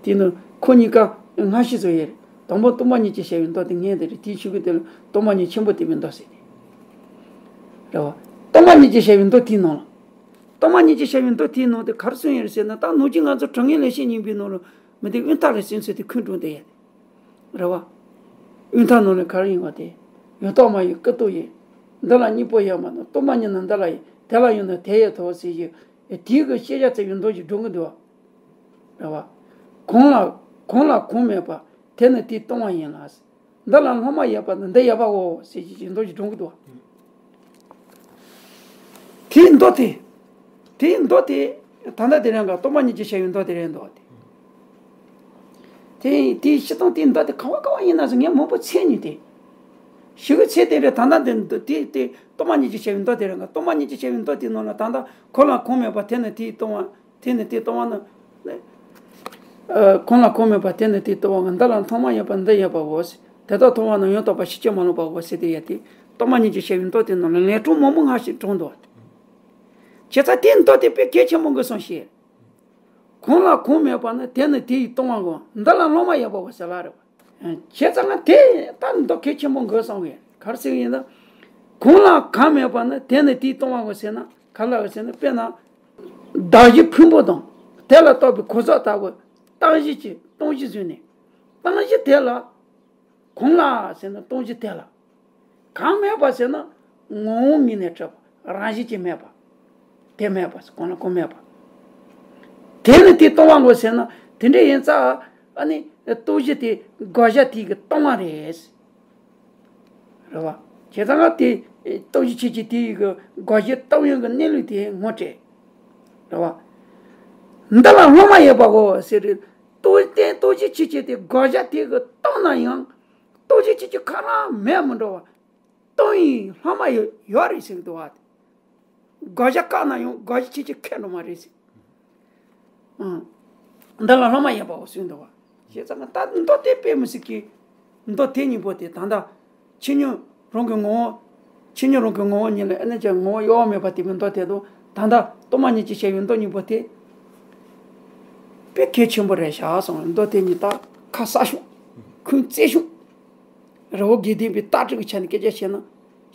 དེ་ནི་ཁོ་གཉིས་ཀ་སྔ་ཕྱི་བཟོ་ཡས་རེད། དང་པོ་སྟོང་པ་ཉིད་ཀྱི་བྱ་བའི་མདོ་དེ་ངས་དེ་རེད། དེའི་ཤུགས་ཀྱིས་དེ་ལ་སྟོང་པ་ཉིད་ཆེན་པོ་བསྟན་པའི་མདོ་ཟེར་ཏེ། རེད་བ། སྟོང་པ་ཉིད་ཀྱི་བྱ་བའི་མདོ་དེའི་ནང་ལ། སྟོང་པ་ཉིད་ཀྱི་བྱ་བའི་མདོ་དེའི་ནང་དུ་ག་རེ་གསུངས་ཡོད་རེད་ཟེར་ན། ད་ནུབ་ཕྱོགས་ང་ཚོ་དྲང་ངེས་ལེགས་བཤད་སྙིང་པོའི་ནང་ལ་མི་དེ་དབུས་མཐའ་ལ་གསུངས་ཚུལ་དེ་ཁུངས་དྲངས་བསྡད་ཡོད་རེད་བ། དབུས་མཐའ་ནང་ལ་ག་རེ་ཡིན་བ་དེ། ཡང་དག་མ་ཡིན་སྐུ་སྟོང་ཡིན། འདི་ལ་གཉིས་པོ་ཡོད་མ་རེད། སྟོང་པ་ཉིད་ནི་འདི་ལ་ཡོད། དེ་ལ་ཡོད་ན་དེ་ཡོད་དོ་ཟེར་གྱི། དེའི་གི་ཤེས་བྱ་ཚིག་གི་མདོ་ཞིག་སྒྲུང་གི་འདུག་བ། རེད་བ། གང་ལ་གང་ལ་གང་མེད་པ། དེ་ནི་དེའི་སྟོང་པ་ཡིན་ལ། འདི་ལ་སློབ་མ་ཡོད་པ་ནི་འདི་ཡོད་པའོ་ཟེར་གྱི་མདོ་ཞིག་སྒྲུང་གི་འདུག་བ། དེའི་མདོ་དེ། དེའི་མདོ་དེ་ད་ལྟ་དེ་རིང་ག་སྟོང་པ་ཉིད་ཀྱི་བྱ་བའི་མདོ་དེ་རེད་འདུག་བ་དེ། དེ་དེའི་སྤྱིར་བཏང་དེའི་མདོ་དེ་ག་བ་ག་བ་ཡིན་ན་ཟེར་ངས་མང་པོ་འཚོལ་མྱོང་སྟེ། ཞུ་གི་ཚེ་དེ་རེད། ད་ལྟ་དེ་མདོ་དེ་དེ་སྟོང་པ་ཉིད་ཀྱི་བྱ་བའི་མདོ་དེ་རེད་ག་སྟོང་པ་ཉིད་ཀྱི་བྱ་བའི་མདོ་དེའི་ནང་ལ་ད་ལྟ་གང་ལ་གང་མེད་པ་དེ་ནི་དེའི་སྟོང་པ། དེ་ནི་དེའི་སྟོང་པ་ནི། ཨ། གང་ལ་གང་མེད་པ་དེ་ནི་དེའི་སྟོང་པ་ང་། འདི་ལ་སློབ་མ་ཡོད་པ་འདི་ཡོད་པའོ་ཟེར། དེ་དག་མཐོང་བ་ན་ཡང་དག་པར་ཕྱིན་ཅི་མ་ལོག་པའོ་ཟེར་དེ་ཡོད་དེ། སྟོང་པ་ཉིད་ཀྱི་བྱ་བའི་མདོ་དེ་ནང་ལ་ལན་གྲངས་མང་པོ་སྔ་ཕྱི་དྲངས་འདུག་བ། བྱས་ཙང་དེའི་མདོ་དེ་དཔེ་གལ་ཆེན་པོ་འགོད་སོང་ཞེས། གང་ལ་གང་མེད་པ་ནི་དེ་ནི་དེའི་སྟོང་པའོ། འདི་ལ་སློབ་མ་ཡོད་པའོ་ཟེར་ལ་རེད་བ། བྱས་ཙང་ང་དེ་ལྟར་མདོ་གལ་ཆེན་པོ་འགོད་སོང་བས་ག་རེ་ཟེར་གྱི་ཡིན་ན། གང་ལ་གང་མེད་པ་ནི་དེ་ནི་དེའི་སྟོང་པའོ་ཟེར་ན་ག་ལ་བ་ཟེར་ན། དཔེར་ན། གདགས་གཞི་ཕུང་པོ་དང་དེ་ལ་ལྟོས་པའི་གོ་ས་ལྟ་བུ་གཏང་གཞི་གྱི་གཏང་གཞི་བཟུང་ནས་གཏང་གཞི་དེ་ལ། གང་ལ་ཟེར་ན་གཏང་གཞི་དེ་ལ། གང་མེད་པ་ཟེར་ན་ངོ་བོ་ཉིད་ནས་གྲུབ་པ་རང་བཞིན་གྱིས་མེད་པ། དེ་མེད་པ་གང་ལ་གང་མེད་པ། དེ་ནི་དེའི་སྟོང་པའོ་ཟེར་ན་དེ་འདྲ་ཡིན་ཙང་ཨ་ནི་གཏང་གཞི་དེ་དགག་བྱ་དེ་གི་སྟོང་པ་རེད། རེད་བ། བྱས་ཙང་ང་དེ་གཏང་གཞི་ཆོས་ཅན་དེ་ཡི་གི་དགག་བྱའི་སྟོང་ཡོན་གྱི་གནས་ལུགས་དེ་ངོ་སྤྲད། རེད་བ། འདི་ལ་སློབ་མ་ཡོད་པའོ་ཟེར་རེད། གཏང་གཞི་དེ་གཏང་གཞི་ཆོས་ཅན་དེ་དགག་བྱ་དེ་གི་སྟོང་ན་ཡང་གཏང་གཞི་ཆོས་ཅན་ཁོ་རང་མེད་མི་འགྲོ་བ། སྟོང་ཡིན་སློབ་མ་ཡོད་ཡོད་རེད་ཟེར་གི་འདུག་བ། དགག་བྱ་བཀག་ན་ཡང་དགག་གཞི་ཆོས་ཅན་ཁེགས་འགྲོ་མ་རེད་ཟེར། ཨང་། འདི་ལ་སློབ་མ་ཡོད་པའོ་གསུངས་འདུག་བ། བྱས་ཙང་ད་མདོ་དེ་དཔེ་མི་སྲིད་ཀྱི། མདོ་དེ་གཉིས་པོ་དེ་ད་ལྟ་ཆོས་ཉིད་རང་གི་ངོ་བོ། ཕྱི་ཉིན་རང་གི་ངོ་བོ་ཉིད་ལ་ཨ་ནི་ཅག་ངོ་བོ་གཡོ་བ་མེད་པ་དེ་མིན་མདོ་དེ་དང་ད་ལྟ་སྟོང་པ་ཉིད་ཀྱི་བཤད་པའི་མདོ་གཉིས་པོ་དེ་དཔེ་གལ་ཆེན་པོ་རེད་བཞག་སོང་། མདོ་དེ་གཉིས་ད་ཁ་གསལ་ཤོས། ཁུངས་བཙན་ཤོས། རི་བོ་དགེ་ལྡན་པའི་ལྟ་གྲུབ་ཀྱི་ཆ་ནས་སྐད་ཆ་བཤད་ན།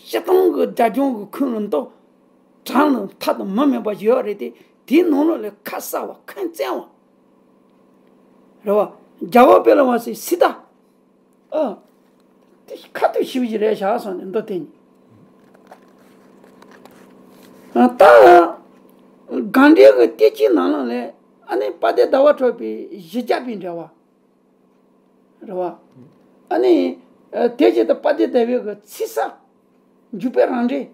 སྤྱིར་བཏང་གི་རྒྱ་གཞུང་གི་ཁུངས་ལ་མདོ་དྲང་ལ་མཐའ་དང་མུ་མེད་པ་ཞིག་ཡོད་རེད་དེ། དེའི་ནང་ལོགས་ལ་ཁ་གསལ་བ་ཁུངས་བཙན་བ། རེད་བ། རྒྱལ་བ་དཔལ་ལྡན་འབངས་སི་སི་ད། ཨ། དེ་ཁ་ཐུག་ཞིབ་ཀྱི་རེད་བཞག་སོང་ནས་མདོ་དེ་ནི། ཨ། ད། དགག་འགྲེལ་གྱི་བསྟན་བཅོས་ནང་ལ་ལས་ཨ་ནི་དཔལ་ལྡན་ཟླ་བ་གྲགས་པའི་བཞི་བརྒྱ་པའི་འགྲེལ་བ། རེད་བ། ཨ་ནི། ཨ། དེ་བཞིན་དུ་དཔལ་ལྡན་ཟླ་བའི་གི་ཚིག་གསལ། འཇུག་པའི་རང་འགྲེལ།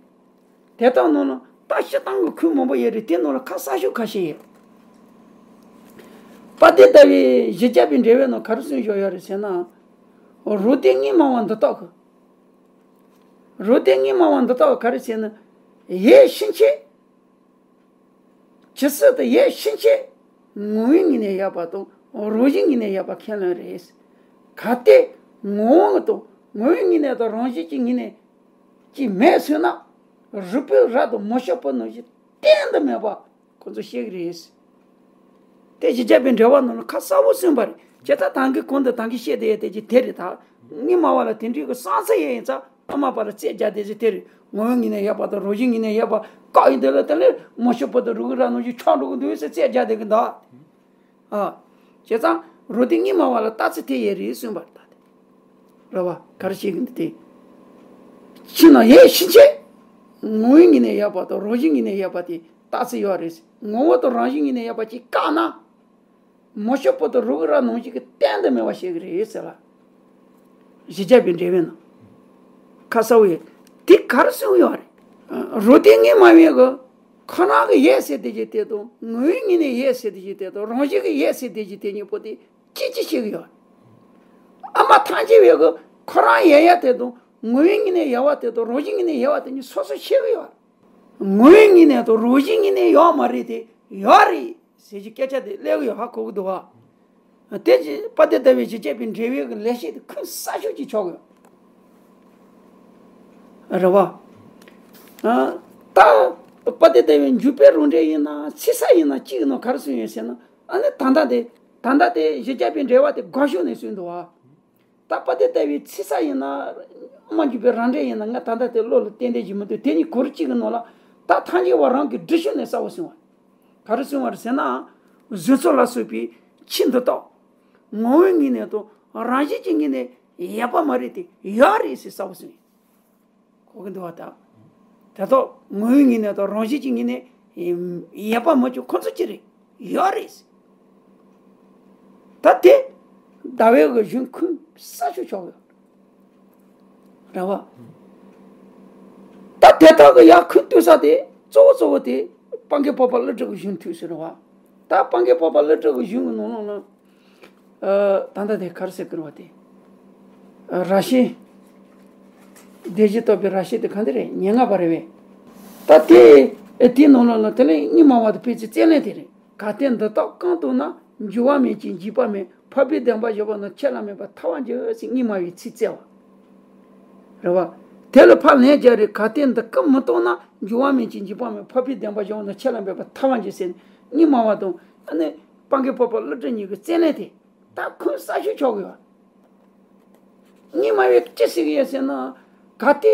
དེ་དག་ནང་ལ་ད་སྤྱིར་བཏང་གི་ཁུངས་མང་པོ་ཡོད་རེད། དེ་ནང་ལ་ཁ་གསལ་ཤོས་ཁ་ཤས་ཡོད། དཔལ་ལྡན་ཟླ་བའི་བཞི་བརྒྱ་པའི་འགྲེལ་བའི་ནང་ག་རེ་གསུངས་བཞག་ཡོད་རེད་ཟེར་ན། རོ་ཏི་སྙིགས་མ་བ་འདི་དག་གི། རོ་ཏི་སྙིགས་མ་བ་འདི་དག་གི་ག་རེ་ཟེར་ན། ཡེ་ཤེས་ཆེ། ཇི་སྲིད་དུ་ཡེ་ཤེས་ཆེ། ངོ་བོའི་ངོས་ནས་ཡོད་པ་དང་རང་བཞིན་ངོས་ནས་ཡོད་པ་ཁས་ལེན་རེད། གལ་ཏེ་ངོ་བོ་དང་ངོ་བོའི་ངོས་ནས་དང་རང་བཞིན་གྱི་ངོས་ནས་ཀྱི་མེད་ཟེར་ན། རིགས་པའི་རབ་དང་མུ་བྱེད་པ་རྣམས་ཀྱིས་གཏན་དུ་མེད་པ་ཁོ་ཚོས་ཤེས་ཀྱི་རེད། དེ་བཞི་བརྒྱ་པའི་འགྲེལ་བ་ནང་ལ་ཁ་གསལ་པོ་གསུངས་པ་རེད། བྱས་ཙང་ད་གིན་གོང་དུ་ད་གིན་བཤད་བསྡད་ཡས་དེ་ཅི་དེ་རེད་ད། སྙིགས་མ་བ་ལ་དེ་འདྲའི་གི་བསམ་ཚུལ་ཡོད་ཡིན་ཙང་ཨ་མ་པ་ལ་རྩོད་རྒྱག་བསྡད་ཚེ་དེ་རེད། ངོ་བོའི་ངོས་ནས་ཡོད་པ་དང་རང་བཞིན་ངོས་ནས་ཡོད་པ་བཀག་ཡིན་དེ་ལ་དེ་ལས་མུ་བྱེད་པ་དང་རིགས་རབ་རྣམས་ཀྱིས་ཆགས་འགྲོ་གི་འདུག་ཟེར་རྩོད་རྒྱག་བསྡད་གི་འདུག་ཨ། བྱས་ཙང་རོ་ཏི་སྙིགས་མ་བ་ལ་རྟགས་ཚུལ་དེ་ཡོད་རེད་གསུངས་པ་རེད་ད། རེད་བ། ག་རེ་བྱེད་གི་འདུག་དེ། ཕྱིར་ན་ཡེ་ཤེས་ཆེ། ངོ་བོའི་ངོས་ནས་ཡོད་པ་དང་རང་བཞིན་ངོས་ནས་ཡོད་པ་དེ་རྟགས་ཚུལ་ཡོད་རེད། ངོ་བོ་དང་རང་བཞིན་ངོས་ནས་ཡོད་པ་ཅིག་བཀག་ན། མུ་བྱེད་པ་དང་རིགས་རབ་རྣམས་ཀྱིས་གཏན་དུ་མེད་པ་བཤད་གི་རེད་ཟེར་ལ། བཞི་བརྒྱ་པའི་འགྲེལ་བའི་ནང་། ཁ་གསལ་པོ་ཡོད། དེ་ག་རེ་གསུངས་ཡོད་རེད། རོ་ཏི་སྙིགས་མ་བའི་གི་ཁོ་རང་གི་ཡོད་ཟེར་དེ་ཅིག་དེ་དང་ངོ་བོའི་ངོས་ནས་ཡོད་ཟེར་དེ་ཅིག་དེ་དང་རང་བཞིན་གྱི་ཡོད་ཟེར་དེ་ཅིག་དེ་གཉིས་པོ་དེ་གཅིག་གཅིག་བཤད་གི་ཡོད། ཨ་མ་ཐམས་ཅད་པའི་གི་ཁོ་རང་ཡོད་ཡ་དེ་དང་ངོ་བོའི་ངོས་ནས་ཡོད་པ་དེ་དང་རང་བཞིན་ངོས་ནས་ཡོད་པ་དེ་གཉིས་སོ་སོ་བཤད་གི་ཡོད། ངོ་བོའི་ངོས་ནས་དང་རང་བཞིན་ངོས་ནས་ཡོད་མ་རེད་དེ་ཡོད་རེད་ཟེར་གྱི་སྐད་ཆ་དེ་སླེབས་གི་ཡོད་ཧ་གོ་གི་འདུག་བ། དེ་ཅི་དཔལ་ལྡན་ཟླ་བའི་བཞི་བརྒྱ་པའི་འགྲེལ་བའི་གི་ལེགས་བཤད་དེ་ཁུངས་གསལ་ཤོས་ཅིག་ཆགས་ཡོད། རེད་བ། ཨ། ད་དཔལ་ལྡན་ཟླ་བའི་འཇུག་པའི་རང་འགྲེལ་ཡིན་ན་ཚིག་གསལ་ཡིན་ན་གཅིག་གི་ནང་ག་རེ་གསུངས་ཡོད་ཟེར་ན། ཨ་ནི་ད་ལྟ་དེ་ད་ལྟ་དེ་བཞི་བརྒྱ་པའི་འགྲེལ་བ་དེ་དགག་ཞུ་ནས་གསུངས་འདུག་བ། ད་དཔལ་ལྡན་ཟླ་བའི་ཚིག་གསལ་ཡིན་ན་ཨ་མ་འཇུག་པའི་རང་འགྲེལ་ཡིན་ན་ང་ད་ལྟ་དེ་བློ་ལ་གཏན་གཏན་ཞིག་མི་འདུག་དེ་གཉིས་ག་རེ་གཅིག་གི་ནང་ལ་ད་ཐམས་ཅད་པ་རང་གི་འགྲེལ་ཞུ་ནས་གསལ་པོ་གསུངས་པ། ག་རེ་གསུངས་པ་རེད་ཟེར་ན། གཟུགས་ཚོགས་ལ་སོགས་པའི་ཆོས་འདི་དག་ངོ་བོའི་ངོས་ནས་དང་རང་བཞིན་གྱི་ངོས་ནས་ཡོད་པ་མ་རེད་དེ་ཡོད་རེད་ཟེར་གསལ་པོ་གསུངས། གོ་གི་འདུག་བ་ད། དེ་དག་ངོ་བོའི་ངོས་ནས་དང་རང་བཞིན་གྱི་ངོས་ནས་ཡོད་པ་མ་བྱུང་ཁོ་ཚོ་ཅི་རེད་ཡོད་རེད། ད་དེ་ཟླ་བའི་གི་གཞུང་ཁུངས་གསལ་ཤོས་ཆགས་ཡོད་རེད་བ། ད་དེ་དག་གི་ཡར་ཁུངས་གཏུགས་ས་དེ་གཙོ་བོ་གཙོ་བོ་དེ་སྤང་གི་སྤོབས་པ་བློ་གྲོས་ཀྱི་གཞུང་ཐུགས་ཟེར་བ། ད་སྤང་གི་སྤོབས་པ་བློ་གྲོས་ཀྱི་གཞུང་གི་ནང་ལོགས་ལ། ཨ། ད་ལྟ་དེ་ག་རེ་ཟེར་དགོས་རེད་བ་དེ། ཨ། ར་ཤི། སྡེ་བཞི་སྟོན་པའི་ར་ཤི་དེ་གང་དེ་རེད། ཉེར་ལྔ་པ་རེད་བས། ད་དེ་དེའི་ནང་ལོགས་ལ་དེ་ལས་སྙིགས་མ་བ་དང་སྤེལ་ཚིག་རྩལ་ལེན་དེ་རེད། གལ་ཏེ་འདི་དག་གང་བཏང་ན། འགྱུར་བ་མེད་ཅིང་འཇིག་པ་མེད། འཕགས་པའི་བདེན་པ་བཞི་པོ་རྣམས་ཆད་ལ་མེད་པར་ཐར་བར་འགྱུར་ཟེར་སྙིགས་མ་བའི་ཚིག་བཙལ་བ། རེད་བ། དེ་ལ་ཕར་ལན་རྒྱག་རེད། གལ་ཏེ་འདི་སྐད་མི་གཏོང་ན། འགྱུར་བ་མེད་ཅིང་འཇིག་པ་མེད། འཕགས་པའི་བདེན་པ་བཞི་པོ་རྣམས་ཆད་ལ་མེད་པར་ཐར་བར་འགྱུར་ཟེར་སྙིགས་མ་བ་དང་ཨ་ནི་སྤང་གི་སྤོབས་པ་བློ་གྲོས་གཉིས་ཀྱི་རྩལ་ལེན་དེ། ད་ཁུངས་གསལ་ཤོས་ཆགས་ཀྱི་ཡོད། སྙིགས་མ་བས་ཅི་ཟེར་གྱི་ཡོད་ཟེར་ན། གལ་ཏེ་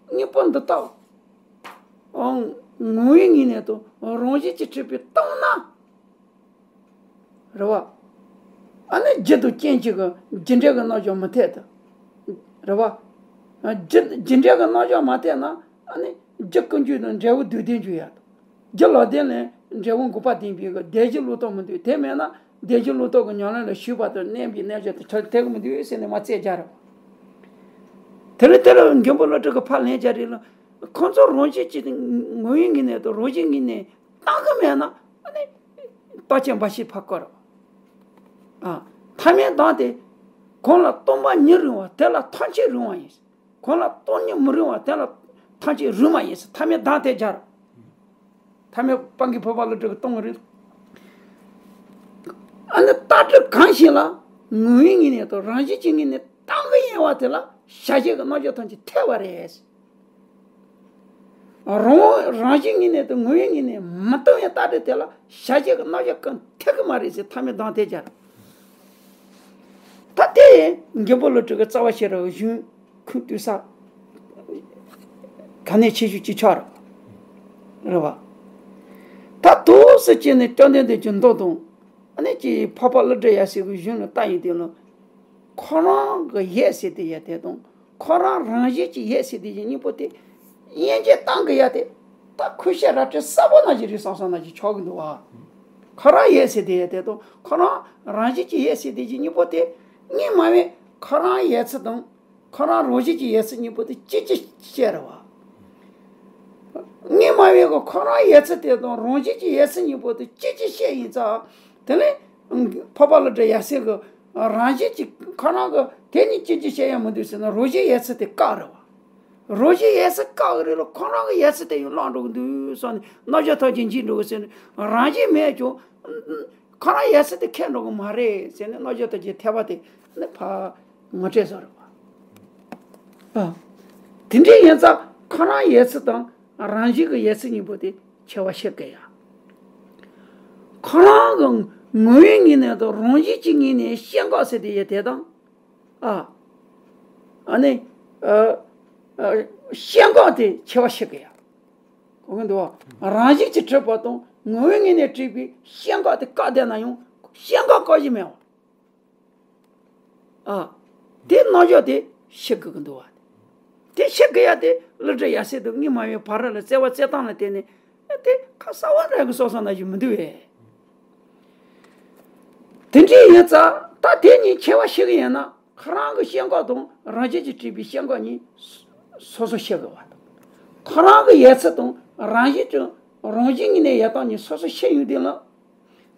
སྙིང་པོ་འདི་དག་ཨང་། ངོ་བོའི་ངོས་ནས་དང་རང་བཞིན་གྱིས་གྲུབ་པའི་སྟེང་ན། རེད་བ། ཨ་ནི་རྒྱུ་དང་རྐྱེན་གཅིག་གི་རྒྱུ་འབྲས་ཀྱི་རྣམ་གཞག་མི་འཐད་དེ། རེད་བ། རྒྱུ་རྒྱུ་འབྲས་ཀྱི་རྣམ་གཞག་མ་འཐད་ན་ཨ་ནི་རྒྱུ་ཀུན་འབྱུང་དང་འབྲས་བུ་རྡུལ་ལྡན་འབྱུང་ཡ་དང་། རྒྱུ་ལ་བརྟེན་ནས་འབྲས་བུ་འགོག་པ་བདེན་པའི་གི་བདེན་བཞི་བློ་རྟོག་མི་འདུག་དེ་མེད་ན་བདེན་བཞི་བློ་རྟོག་གི་ཉམས་ལེན་ལ་ཞུགས་པ་དང་གནས་པའི་རྣལ་འབྱོར་དེ་ཆ་ཐེག་མི་འདུག་ཟེར་ནས་མ་རྩོད་རྒྱག་རེད་བ། དེ་ལ་དེ་ལ་མགོན་པོ་བློ་གྲོས་ཀྱི་ཕར་ལན་རྒྱག་རེད་ལ། ཁོང་ཚོ་རང་བཞིན་གྱིས་ངོ་བོའི་ངོས་ནས་དང་རང་བཞིན་ངོས་ནས་བཏང་གི་མེད་ན་ཨ་ནི་རྟགས་ཅན་འབའ་ཞིག་ཕར་བཀོད་རེད་བ། ཨ། ཐ་མལ་དང་དེ་གང་ལ་སྟོང་པ་ཉིད་རུང་བ་དེ་ལ་ཐམས་ཅད་རུང་བ་ཡིན། གང་ལ་སྟོང་ཉིད་མི་རུང་བ་དེ་ལ་ཐམས་ཅད་རུང་བ་ཡིན། ཐ་མལ་དང་དེ་སྦྱར། ཐ་མལ་སྤང་གི་སྤོབས་པ་བློ་གྲོས་ཀྱིས་སྟོང་རེད། ཨ་ནི་རྟགས་གྲུབ་གང་ཞིག་ལ་ངོ་བོའི་ངོས་ནས་དང་རང་བཞིན་གྱི་ངོས་ནས་བཏང་གི་ཡོད་པ་དེ་ལ་བྱ་བྱེད་ཀྱི་རྣམ་གཞག་ཐམས་ཅད་ཐལ་བ་རེད། རང་རང་བཞིན་ངོས་ནས་དང་ངོ་བོའི་ངོས་ནས་མི་སྟོང་བའི་རྟགས་འདི་དེ་ལ་བྱ་བྱེད་ཀྱི་རྣམ་གཞག་གང་ཐེག་གི་མ་རེད་ཟེར་ཐ་མའི་གདམས་ཐལ་སྦྱར། ད་དེ་མགོན་པོ་ཀླུ་སྒྲུབ་ཀྱི་རྩ་བ་ཤེས་རབ་གཞུང་ཁུངས་གཏུགས་ས་གལ་གནད་ཆེ་ཤོས་གཅིག་ཆགས་རེད། རེད་བ། ད་དུས་སུ་བྱས་ནས་བཅོམ་ལྡན་འདས་ཀྱི་མདོ་དང་། ཨ་ནི་ཅིག་འཕགས་པ་ཀླུ་སྒྲུབ་ཡབ་སྲས་ཀྱི་གཞུང་ལ་ལྟ་ཡོང་དུས་ལ། ཁོ་རང་གི་ཡབ་སྲས་དེ་ཡང་དེ་དང་། ཁོ་རང་རང་བཞིན་གྱི་ཡབ་སྲས་དེ་བཞིན་གཉིས་པོ་དེ། དབྱེ་འབྱེད་གཏང་གི་ཡ་དེ། ད་ཁོའི་ཤ་ར་སྤྲེལ་གསར་པ་ནང་བཞིན་རེད་བསམ་བསམ་ནང་བཞིན་ཆགས་ཀྱི་འདུག་བ། ཁོ་རང་ཡབ་སྲས་དེ་ཡང་དེ་དང་། ཁོ་རང་རང་བཞིན་གྱི་ཡབ་སྲས་དེ་བཞིན་གཉིས་པོ་དེ། སྔོན་མ་བས་ཁོ་རང་ཡབ་སྲས་དང་། ཁོ་རང་རང་བཞིན་གྱི་ཡབ་སྲས་གཉིས་པོ་དེ་གཅིག་གཅིག་བཤད་རེད་བ། སྔོན་མ་བས་ཀྱི་ཁོ་རང་ཡབ་སྲས་དེ་དང་རང་བཞིན་གྱི་ཡབ་སྲས་གཉིས་པོ་དེ་གཅིག་གཅིག་བཤད་ཡིན་ཙང་། དེ་ནས་འཕགས་པ་ཀླུ་སྒྲུབ་ཡབ་སྲས་ཀྱི་རང་བཞིན་གྱི་ཁོ་རང་གི་དེ་གཉིས་གཅིག་གཅིག་བཤད་ཡ་མི་འདུག་ཟེར་ན་རང་བཞིན་ཡབ་སྲས་དེ་བཀག་རེད་བ། རང་བཞིན་ཡབ་སྲས་བཀག་གི་རེད་ལ། ཁོ་རང་གི་ཡབ་སྲས་དེ་ཡང་བརླག་འགྲོ་གི་འདུག་བསམ་ནས་རྣམ་འགྱུར་ཐམས་ཅད་འཇིག་འགྲོ་གི་ཟེར་ནས། རང་བཞིན་མེད་ཀྱང་ཁོ་རང་ཡབ་སྲས་དེ་ཁེགས་འགྲོ་གི་མ་རེད་ཟེར་ནས་རྣམ་འགྱུར་ཐམས་ཅད་ཐེག་པ་དེ་ནི་ཕར་ངོ་སྤྲོད་བཟོ་རེད་བ། ཨ། དེ་འདྲ་ཡིན་ཙང་ཁོ་རང་ཡབ་སྲས་དང་རང་བཞིན་གྱི་ཡབ་སྲས་གཉིས་པོ་དེ་ཁྱད་པར་ཕྱེ་གི་ཡ། ཁོ་རང་གི་ངོ་བོའི་ངོས་ནས་དང་རང་བཞིན་གྱི་ངོས་ནས་སྐྱེ་འགག་ཟེར་དེ་ཡོད་དེ་དང་། ཨ། ཨ་ནི། ཨ། ཨ། སྐྱེ་འགག་དེ་ཁྱད་པར་ཕྱེ་གི་ཡ། གོ་གི་འདུག་བ། རང་བཞིན་གྱིས་གྲུབ་པ་དང་ངོ་བོའི་ངོས་ནས་གྲུབ་པའི་སྐྱེ་འགག་དེ་བཀག་བསྡད་ན་ཡང་སྐྱེ་འགག་བཀག་གཞི་མེད་བ། ཨ། དེ་རྣམ་གཞག་དེ་ཤེས་དགོས་ཀྱི་འདུག་བ། དེ་ཤེས་དགོས་ཡ་དེ་ཀླུ་སྒྲུབ་ཡབ་སྲས་དང་སྔོན་མ་བའི་བར་ལ་བརྩེ་བ་བརྩེ་སྟངས་ལ་བརྟེན་ནས་དེ་ཁ་གསལ་བོ་རང་གི་སོ་སོ་ན་ཞིག་མི་འདུག་བས། དེ་འདྲ་ཡིན་ཙང་ད་དེ་གཉིས་ཁྱད་པར་ཕྱེ་གི་ཡིན་ན་ཁོ་རང་གི་སྐྱེ་འགག་དང་རང་བཞིན་གྱིས་གྲུབ་པའི་སྐྱེ་འགག་གཉིས་སོ་སོ་ཤེས་དགོས་བ་དང་། ཁོ་རང་གི་ཡབ་སྲས་དང་རང་བཞིན་གྱི་རང་བཞིན་གྱི་ནས་ཡབ་དང་གཉིས་སོ་སོ་ཤེས་ཡོང་དུས་ལ།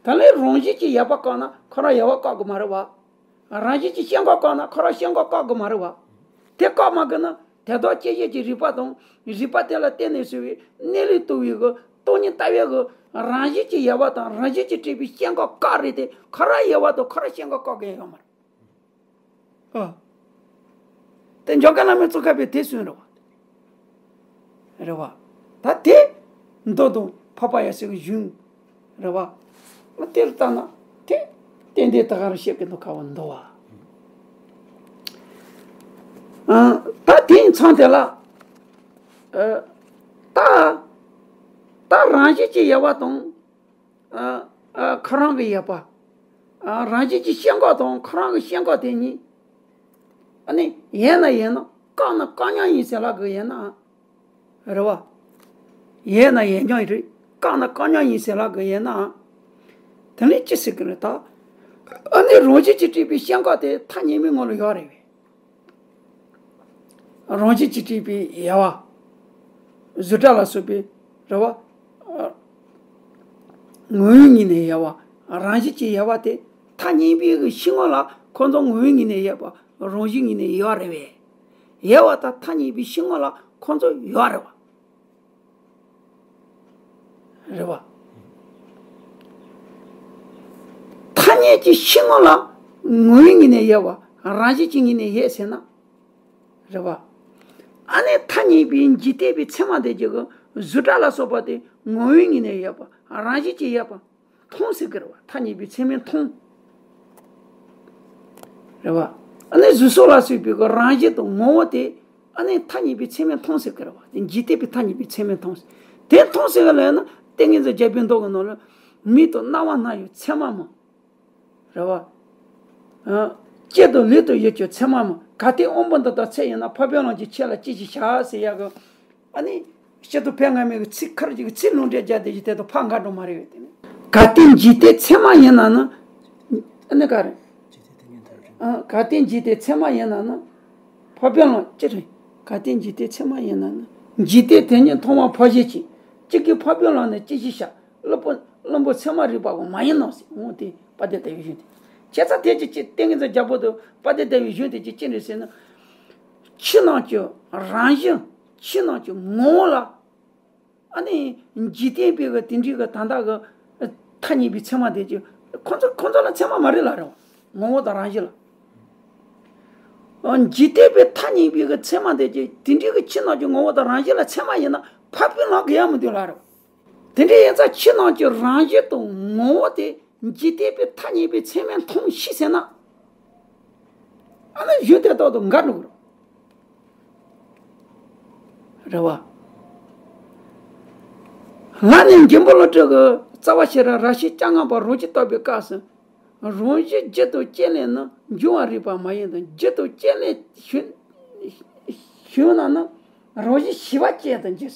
ད་ལན་རང་བཞིན་གྱིས་ཡབ་པ་བཀག་ན་ཁོ་རང་ཡབ་པ་བཀག་གི་མ་རེད་བ། རང་བཞིན་གྱིས་སྐྱེ་འགག་བཀག་ན་ཁོ་རང་སྐྱེ་འགག་བཀག་གི་མ་རེད་བ། དེ་བཀག་མ་དགོས་ན་དེ་དག་སྐྱེད་བྱེད་ཀྱི་རིགས་པ་དང་རིགས་པ་དེ་ལ་བརྟེན་ནས་བྱུང་བའི་གནས་ལུགས་རྟོགས་པའི་གི་སྟོང་ཉིད་ལྟ་བའི་གི་རང་བཞིན་གྱིས་ཡབ་པ་དང་རང་བཞིན་གྱིས་གྲུབ་པའི་སྐྱེ་འགག་བཀག་རེད་དེ་ཁོ་རང་ཡབ་པ་དང་ཁོ་རང་སྐྱེ་འགག་བཀག་གི་ཡོད་མ་རེད། ཨ། དེ་འཇམ་མགོན་བླ་མའི་གཙུག་ཁ་པས་དེ་གསུངས་རེད་བ། རེད་བ། ད་དེ་མདོ་དང་འཕགས་པ་ཡབ་སྲས་ཀྱི་གཞུང་རེད་བ། ཨ། དེར་ལྟ་ན་དེ་ཏན་ཏན་ད་ག་རང་བཤད་ཀྱི་འདུག་ག་བ་འདུག་བ། ཨ། ད་དེ་མཚམས་དེ་ལ། ཨ། ད་ད་རང་བཞིན་གྱིས་ཡབ་པ་དང་། ཨ། ཨ། ཁོ་རང་གི་ཡབ་པ། ཨ། རང་བཞིན་གྱིས་སྐྱེ་འགག་དང་ཁོ་རང་གི་སྐྱེ་འགག་དེ་གཉིས། ཨ་ནི་ཡོད་ན་ཡོད་ན་བཀག་ན་བཀག་ཉག་ཡིན་ཟེར་ལབ་དགོས་ཡོད་ན། རེད་བ། ཡོད་ན་ཡོད་ཉག་རེད། བཀག་ན་བཀག་ཉག་ཡིན་ཟེར་ལབ་དགོས་ཡོད་ན། དེ་ནི་ཅི་ཟེར་གི་རེད་ད། ཨ་ནི་རང་བཞིན་གྱིས་གྲུབ་པའི་སྐྱེ་འགག་དེ་ཐ་སྙད་མའི་ངོ་ལ་ཡོད་རེད་བས། རང་བཞིན་གྱིས་གྲུབ་པའི་ཡལ་བ། གཟུགས་སྒྲ་ལ་སོགས་པའི་རེད་བ། ངོ་བོའི་ངོས་ནས་ཡལ་བ། རང་བཞིན་གྱིས་ཡལ་བ་དེ་ཐ་སྙད་པའི་གི་ཕྱི་ངོ་ལ་ཁོ་ཚོ་ངོ་བོའི་ངོས་ནས་ཡལ་བ། རང་བཞིན་ངོས་ནས་ཡལ་བ་རེད་བས། ཡལ་བ་དང་ཐ་སྙད་པའི་ཕྱི་ངོ་ལ་ཁོ་ཚོ་ཡོད་རེད་བ། རེད་བ། ཐ་སྙད་ཀྱི་ཕྱི་ངོ་ལ་ངོ་བོའི་ངོས་ནས་ཡལ་བ། རང་བཞིན་གྱི་ངོས་ནས་ཡལ་ཟེར་ན། རེད་བ། ཨ་ནི་ཐ་སྙད་པའི་འཇིག་རྟེན་པའི་ཚད་མ་དེ་གཅིག་གི་གཟུགས་སྒྲ་ལ་སོགས་པ་དེ་ངོ་བོའི་ངོས་ནས་ཡལ་བ། རང་བཞིན་གྱིས་ཡལ་བ། མཐོང་ཟེར་གི་རེད་བ། ཐ་སྙད་པའི་ཚད་མས་མཐོང་། རེད་བ། ཨ་ནི་གཟུགས་སོགས་ལ་སོགས་པའི་གི་རང་བཞིན་དང་ངོ་བོ་དེ་ཨ་ནི་ཐ་སྙད་པའི་ཚད་མས་མཐོང་ཟེར་གི་རེད་བ། འཇིག་རྟེན་པའི་ཐ་སྙད་པའི་ཚད་མས་མཐོང་ཟེར། དེ་མཐོང་ཟེར་གི་ལབ་ན་ཏིང་ངེ་འཛིན་རྒྱལ་པོའི་མདོ་གི་ནང་ལ་མིག་དང་རྣ་བ་སྣ་ཡི་ཚད་མ་མ། རེད་བ། ཨ། ལྕེ་དང་ལུས་དང་ཡིད་ཀྱི་ཚད་མ་མ། གལ་ཏེ་དབང་པོ་འདི་དག་ཚད་ཡིན་ན། འཕགས་པའི་ལམ་གྱི་ཆོས་ལ་ཅི་ཞིག་བྱ་ཟེར་ཡག་གི། ཨ་ནི། སྤྱིར་དུ་ཕལ་སྔ་མའི་གི་ཚིག་ཁར་གྱི་ཚིག་ལུང་འདྲེན་རྒྱག་དེ་ཞིག་དེ་དང་ཕར་འགལ་འགྲོ་མ་རེད་བས་དེ་ནི། གལ་ཏེ་འཇིག་རྟེན་ཚད་མ་ཡིན་ན་ནི། ཨ་ནི་ག་རེ། ཨ། གལ་ཏེ་འཇིག་རྟེན་ཚད་མ་ཡིན་ན་ནི། འཕགས་པའི་ལམ་ཅི་རེད། གལ་ཏེ་འཇིག་རྟེན་ཚད་མ་ཡིན་ན་ནི། འཇིག་རྟེན་དེ་ཉིད་མཐོང་བ་ཕར་ཞོག་ཅིག། གཅིག་གིས་འཕགས་པའི་ལམ་ནི་ཅི་ཞིག་བྱ། བླུན་པོ་བླུན་པོ་ཚད་མར་རིག་པའོ་མ་ཡིན་ནོ་ཟེར། འོ་དེ་དཔལ་ལྡན་ཟླ་བའི་གཞུང་དེ། བྱས་ཙང་དེ་ཅི་ཅི་ཏིང་ངེ་འཛིན་རྒྱལ་པོ་དང་དཔལ་ལྡན་ཟླ་བའི་གཞུང་དེ་ཅི་ཅི་རེད་ཟེར་ན། ཕྱི་ནང་གི་རང་བཞིན། ཕྱི་ནང་གི་ངོ་བོ་ལ། ཨ་ནི་འཇིག་རྟེན་པའི་གི་དེ་འདྲའི་གི་ད་ལྟ་གི་ཐ་སྙད་པའི་ཚད་མ་དེ་ཅི། ཁོ་ཚོ་ཁོ་ཚོ་ལ་ཚད་མ་མ་རེད་ལབ་རེད་བ། ངོ་བོ་དང་རང་བཞིན་ལ། འཇིག་རྟེན་པའི་ཐ་སྙད་པའི་གི་ཚད་མ་དེ་ཅི་དེ་འདྲའི་གི་ཕྱི་ནང་གི་ངོ་བོ་དང་རང་བཞིན་ལ་ཚད་མ་ཡིན་ན། འཕགས་པའི་ལམ་གི་ཡ་མི་འདུག་ལ་རོ། དེ་འདྲའི་ཡིན་ཙང་ཕྱི་ནང་གི་རང་བཞིན་དང་ངོ་བོ་དེ་འཇིག་རྟེན་པའི་ཐ་སྙད་པའི་ཚད་མས་མཐོང་ཤེས་ཟེར་ན། ཨ་ནི་གཞུང་དེ་ལྟར་དུ་འགལ་འགྲོ་གི་རེད། རེད་བ། ང་ནི་མགོན་པོ་ཀླུ་སྒྲུབ་ཀྱི་རྩ་བ་ཤེས་རབ་རབ་བྱེད་བཅོ་ལྔ་པ་རང་བཞིན་བརྟག་པའི་སྐབས་སུ། རང་བཞིན་རྒྱུ་དང་རྐྱེན་ལས་ནི་འབྱུང་བར་རིགས་པ་མ་ཡིན་ཏེ། རྒྱུ་དང་རྐྱེན་ལས་བྱུང་བྱུང་ན་ནི་རང་བཞིན་ཞི་བ་ཅན་དུ་འགྱུར།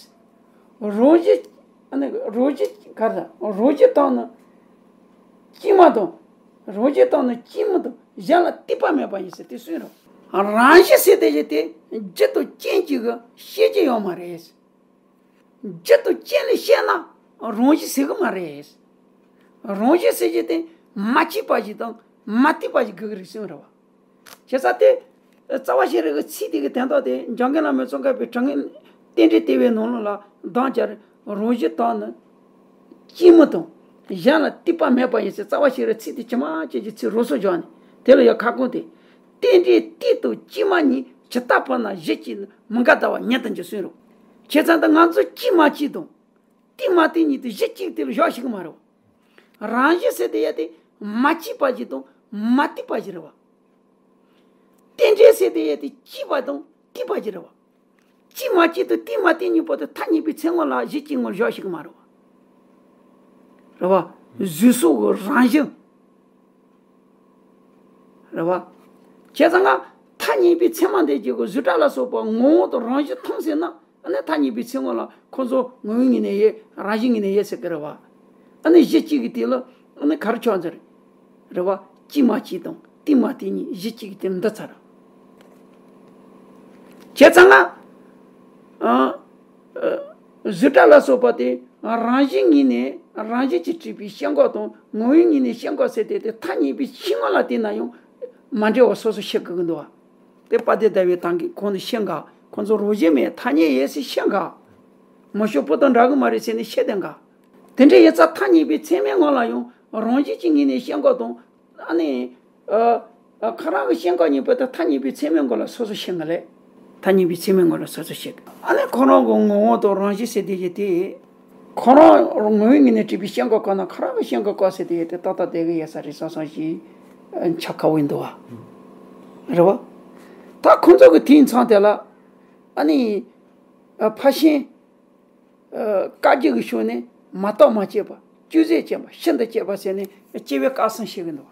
རང་བཞིན། ཨ་ནི་རང་བཞིན་ག་རེ་ཟེར། རང་བཞིན་དང་ནི་སྐྱེས་མ་དང་། རང་བཞིན་དང་ནི་སྐྱེས་མ་དང་གཞན་ལ་ལྟོས་པ་མེད་པ་ཡིན་ཟེར་དེ་གསུངས་རོ། རང་བཞིན་ཟེར་དེ་ཡི་དེ་རྒྱུ་དང་རྐྱེན་གཅིག་གིས་ཤེས་ཀྱི་ཡོད་མ་རེད། རྒྱུ་དང་རྐྱེན་ལས་ཤེས་ན་རང་བཞིན་ཟེར་གི་མ་རེད། རང་བཞིན་ཟེར་གྱི་དེ་མ་སྐྱེས་པ་ཞིག་དང་མ་ལྟོས་པ་ཞིག་དགོས་ཀྱི་རེད་གསུངས་རོ། བྱས་ཙང་དེ། རྩ་བ་ཤེས་རབ་ཀྱི་ཚིག་དེ་གི་དོན་དག་དེ་འཇམ་མགོན་བླ་མའི་གསུང་བཀའ་པའི་དྲང་ངེས་རྟེན་འབྲེལ་དེ་བའི་ནང་ལོགས་ལ་གདམས་ཀྱང་རང་བཞིན་དང་ནི་སྐྱེས་མ་དང་གཞན་ལ་ལྟོས་པ་མེད་པ་ཡིན་ཟེར། རྩ་བ་ཤེས་རབ་ཚིག་དེ་ཇི་མ་ཇི་བཞིན་ཚིག་རོ་སོ་བཞག་ནས་དེ་ལ་ཡང་ཁ་སྐོང་དེ། རྟེན་འབྲེལ་གཏད་དང་སྐྱེས་མ་གཉིས། ཇི་ལྟ་བར་ན་གཞི་གཅིག་ནི། མི་འགལ་ཟླ་བ་ཉིད་དུ་འགྱུར་གསུངས་རོ། བྱས་ཙང་ད་ང་ཚོ་སྐྱེས་མ་སྐྱེས་དང་། ལྟོས་མ་ལྟོས་གཉིས་དེ་གཞི་གཅིག་དེ་ལ་བཞག་ཤེས་གི་མ་རེད། རང་བཞིན་ཟེར་དེ་ཡ་དེ་མ་སྐྱེས་པ་ཞིག་དང་མ་ལྟོས་པ་ཞིག་རེད་བ། རྟེན་འབྲེལ་ཟེར་དེ་ཡ་དེ་སྐྱེས་པ་དང་ལྟོས་པ་ཞིག་རེད་བ། སྐྱེས་མ་སྐྱེས་དང་ལྟོས་མ་ལྟོས་གཉིས་པོ་དེ་ཐ་སྙད་པའི་ཚད་ངོ་ལ་གཞི་གཅིག་ངོ་ལ་བཞག་ཤེས་གི་མ་རེད་བ། རེད་བ། གཟུགས་སོགས་ཀྱི་རང་བཞིན། རེད་བ། བྱས་ཙང་ང་ཐ་སྙད་པའི་ཚད་མ་འདི་གཅིག་གི་གཟུགས་སྒྲ་ལ་སོགས་པ་ངོ་བོ་དང་རང་བཞིན་མཐོང་ཟེར་ན། ཨ་ནི་ཐ་སྙད་པའི་ཚད་ངོ་ལ་ཁོ་ཚོ་ངོ་བོའི་ངོས་ནས་ཡོད། རང་བཞིན་ངོས་ནས་ཡོད་ཟེར་གི་རེད་བ། ཨ་ནི་གཞི་གཅིག་གི་དེ་ལ་ཨ་ནི་ག་རེ་ཆགས་ཟེར། རེད་བ། སྐྱེས་མ་སྐྱེས་དང་ལྟོས་མ་ལྟོས་གཉིས་གཞི་གཅིག་གི་དེ་ལ་འདི་ཚར། བྱས་ཙང་ང་། ཨ། གཟུགས་སྒྲ་ལ་སོགས་པ་དེ་རང་བཞིན་ངོས་ནས་རང་བཞིན་གྱིས་གྲུབ་པའི་ཤེས་འགོག་དང་ངོ་བོའི་ངོས་ནས་ཤེས་འགོག་ཟེར་དེ་དེ་ཐ་སྙད་པའི་ཕྱི་ངོ་ལ་བལྟས་ན་ཡང་མ་འདྲེས་པ་སོ་སོ་ཤེས་དགོས་ཀྱི་འདུག་བ། དེ་དཔལ་ལྡན་ཟླ་བའི་ཐང་གིས་ཁོང་ནི་ཤེས་འགག་ཁོང་ཚོ་རང་བཞིན་མེད་ཐ་སྙད་ཡོད་ཟེར་ཤེས་འགག་མ་ཤོ་པོ་དང་འདྲ་གི་མ་རེད་ཟེར་ནས་ཤེས་དེ་འགག་དེ་འདྲ་ཡིན་ཙང་ཐ་སྙད་པའི་ཚད་མའི་ངོ་ལ་ཡང་རང་བཞིན་གྱི་ངོས་ནས་ཤེས་འགོག་དང་། ཨ་ནི། ཨ། ཨ། ཁོ་རང་གི་ཤེས་འགོག་གཉིས་པོ་དེ་ཐ་སྙད་པའི་ཚད་མའི་ངོ་ལ་སོ་སོ་ཤེས་ངེས་ལས། ཐ་སྙད་པའི་ཚད་མའི་ངོ་ལ་སོ་སོ་ཤེས། ཨ་ནི་ཁོ་རང་གི་ངོ་བོ་དང་རང་བཞིན་ཟེར་དེ་ཡི་དེ། ཁོ་རང་ངོ་བོའི་ངོས་ནས་གྲུབ་པའི་ཤེས་འགོག་གང་ན་ཁོ་རང་གི་ཤེས་འགོག་གང་ཟེར་དེ་ཡི་དེ་ཏག་ཏག་བསྡད་གི་ཡོད་ས་རེད་བསམ་བསམ་ཞིག་འཆར་ཁ་བོ་འདུག་བ། རེད་བ། ད་ཁོ་ཚོ་གི་དེའི་མཚམས་དེ་ལ། ཨ་ནི། ཨ། ཕར་ཕྱིན། ཨ། བཀའ་བརྒྱུད་ཀྱི་ཕྱོགས་ནས་མ་བརྟགས་མ་དཔྱད་པ། བཅོས་ཟད་བྱས་པ། ཤིན་ཏུ་དཔྱད་པ་ཟེར་ནས་དཔྱད་པའི་སྐབས་གསུམ་བཤད་ཀྱི་འདུག་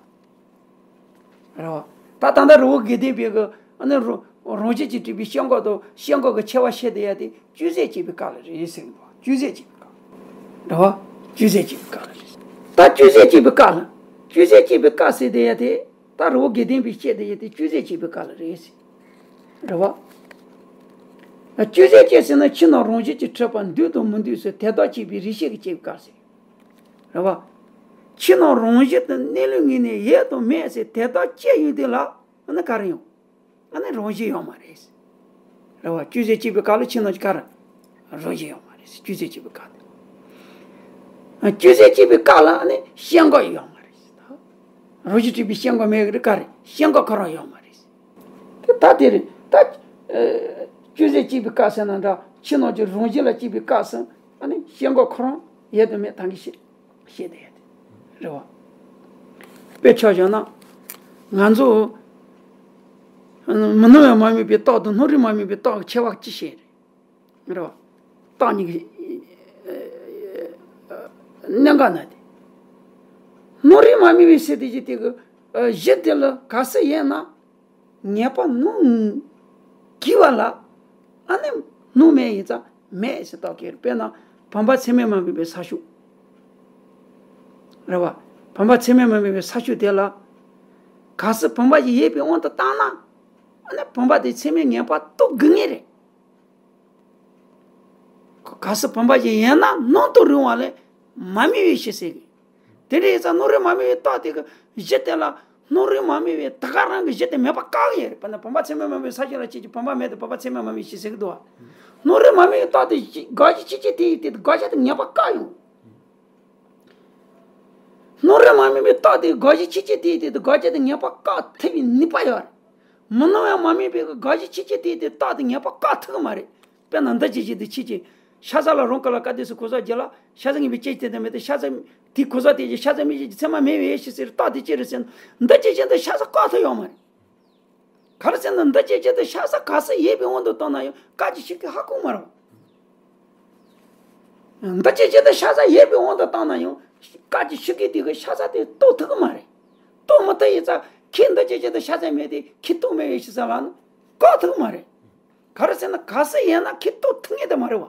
རེད་བ། ད་ད་ལྟ་རི་བོ་དགེ་ལྡན་པའི་གི་ཨ་ནི་རང་རང་བཞིན་གྱིས་གྲུབ་པའི་ཤེས་འགོག་དང་ཤེས་འགོག་གི་ཆེ་བ་བཤད་བསྡད་ཡ་དེ་བཅོས་ཟད་བྱས་པའི་སྐབས་ལ་རེད་ཟེར་གྱི་འདུག་བཅོས་ཟད་བྱས་པའི་སྐབས། རེད་བ། བཅོས་ཟད་བྱས་པའི་སྐབས་ལ་རེད། ད་བཅོས་ཟད་བྱས་པའི་སྐབས་ལ། བཅོས་ཟད་བྱས་པའི་སྐབས་ཟེར་བསྡད་ཡ་དེ། ད་རི་བོ་དགེ་ལྡན་པའི་བཤད་བསྡད་ཡ་དེ་བཅོས་ཟད་བྱས་པའི་སྐབས་ལ་རེད་ཟེར། རེད་བ། བཅོས་ཟད་བྱས་ཟེར་ན་ཕྱི་ནང་རང་བཞིན་གྱིས་གྲུབ་པ་འདུས་དང་མི་འདུས་སུ་དོན་དམ་དཔྱད་པའི་རིགས་ཤེས་ཀྱི་དཔྱད་པའི་སྐབས་ཟེར། རེད་བ། ཕྱི་ནང་རང་བཞིན་དུ་གནས་ལུགས་ངོས་ནས་ཡོད་དང་མེད་ཟེར་དོན་དམ་དཔྱད་ཡོང་དུས་ལ་ཨ་ནི་ག་རེ་ཡོང་། ཨ་ནི་རང་བཞིན་ཡོད་མ་རེད། རེད་བ། བཅོས་ཟད་བྱས་པའི་སྐབས་ལ་ཕྱི་ནང་གི་ག་རེ། རང་བཞིན་ཡོད་མ་རེད། བཅོས་ཟད་བྱས་པའི་སྐབས་དེ། བཅོས་ཟད་བྱས་པའི་སྐབས་ལ་ཨ་ནི་ཤེས་འགོག་ཡོད་མ་རེད། རང་བཞིན་གྲུབ་པའི་ཤེས་འགོག་མེད་གི་རེད་ག་རེ། ཤེས་འགོག་ཁོ་རང་ཡོད་མ་རེད། དེ་ད་དེ་རེད་ད། བཅོས་ཟད་བྱས་པའི་སྐབས་ཟེར་ན་འདྲ་ཕྱི་ནང་གི་རང་བཞིན་ལ་བྱས་པའི་སྐབས་སུ་ཨ་ནི་ཤེས་འགོག་ཁོ་རང་ཡོད་དང་མེད་ཐང་གི་ཤེས། བཤད་བསྡད་ཡ་དེ་རེད་བ། དཔེ་ཆ་བཞག་ན། ང་ཚོ་མི་སྣང་བས་མ་དམིགས་པའི་རྟགས་དང་སྣང་རུང་མ་དམིགས་པའི་རྟགས་ཀྱི་ཁྱད་པར་ཅི་ཞིག་རེད། རེད་བ། རྟགས་གཉིས་ཀྱི་གནད་འགག་ན་དེ། སྣང་རུང་མ་དམིགས་པའི་ཟེར་དེ་ཅི་དེ་གི་གཞི་དེ་ལ་ག་ས་ཡིན་ན། ངེས་པ་སྣང་གི་བ་ལ། ཨ་ནི་སྣང་མེད་ཡིན་ཙང་མེད་ཟེར་རྟགས་ཀྱི་རེད། དཔེར་ན་བུམ་པ་ཚད་མས་མ་དམིགས་པའི་ས་ཕྱོགས། རེད་བ། བུམ་པ་ཚད་མས་མ་དམིགས་པའི་ས་ཕྱོགས་དེ་ལ། གལ་སྲིད་བུམ་པ་ཞིག་ཡོད་པའི་དབང་དུ་བཏང་ན། ཨ་ནི་བུམ་པ་དེ་ཚད་མས་ངེས་པ་རྟོགས་དགོས་ངེས་རེད། གལ་སྲིད་བུམ་པ་ཞིག་ཡོད་ན་སྣང་དུ་རུང་བ་ལས་མ་དམིགས་པའི་གཞི་ཟེར་གི། དེ་འདྲ་ཡིན་ཙང་སྣང་རུང་མ་དམིགས་པའི་རྟགས་དེ་གི་གཞི་དེ་ལ་སྣང་རུང་མ་དམིགས་པའི་ད་ག་རང་གི་གཞི་དེ་མེད་པ་བཀག་གི་ཡོད་རེད། དཔེར་ན་བུམ་པ་ཚད་མས་མ་དམིགས་པའི་ས་ཕྱོགས་ལ་ཁྱེད་ཀྱིས་བུམ་པ་མེད་དེ་བུམ་པ་ཚད་མས་མ་དམིགས་གཞི་ཟེར་གི་འདུག་བ། སྣང་རུང་མ་དམིགས་པའི་རྟགས་དེ་དགག་གཞི་ཕྱི་རྐྱེན་དེ་ཡིན་དེ་དགག་བྱ་དེ་ངེས་པ་བཀག་ཡོང་། སྣང་རུང་མ་དམིགས་པའི་རྟགས་དེ་དགག་གཞི་ཕྱི་རྐྱེན་དེ་ཡིན་དེ་དགག་བྱ་དེ་ངེས་པ་བཀག་ཐུབ་པའི་ནུས་པ་ཡོད་རེད། མི་སྣང་བས་མ་དམིགས་པའི་དགག་གཞི་ཕྱི་རྐྱེན་དེ་ཡིན་དེ་རྟགས་དེ་ངེས་པ་བཀག་ཐུབ་གི་མ་རེད། དཔེར་ན་འདི་ཅི་ཞིག་འདི་ཕྱི་རྐྱེན། ཤ་ཟ་ལ་རང་ག་ལ་ག་དུས་སུ་གོ་ས་རྒྱལ་ལ་ཤ་ཟ་ངན་པའི་སྐྱེ་དེ་དེ་མེད་དེ་ཤ་ཟ་དེ་གོ་ས་དེ་ཀྱི་ཤ་ཟ་མི་ཞིག་གི་ཚད་མ་མེད་པའི་ཡེ་ཤེས་ཟེར་རྟགས་དེ་ཅི་རེད་ཟེར་ན། འདི་ཅི་བྱེད་དུ་ཤ་ཟ་བཀག་ཐུབ་ཡོད་མ་རེད། ག་རེ་ཟེར་ན་འདི་ཅི་བྱེད་དུ་ཤ་ཟ་ག་ས་ཡོད་པའི་དབང་དུ་བཏང་ན་ཡང་བཀག་ཅི་ཤི་གི་ཧ་གོ་མ་རེད། འདི་ཅི་བྱེད་དུ་ཤ་ཟ་ཡོད་པའི་དབང་དུ་བཏང་ན་ཡང་བཀག་ཅི་ཤི་གི་དེ་གི་ཤ་ཟ་དེ་རྟོགས་ཐུབ་གི་མ་རེད། རྟོགས་མ་ཐུབ་ཡིན་ཙང་ཁྱེད་འདི་ཅི་བྱེད་དུ་ཤ་ཟ་མེད་དེ་ཁྱེད་རྟོགས་མེད་པའི་ཤི་ཟ་ལ་ནི་བཀག་ཐུབ་གི་མ་རེད། ག་རེ་ཟེར་ན་ག་ས་ཡིན་ན་ཁྱེད་རྟོགས་ཐུབ་ངེས་དེ་མ་རེད་བ།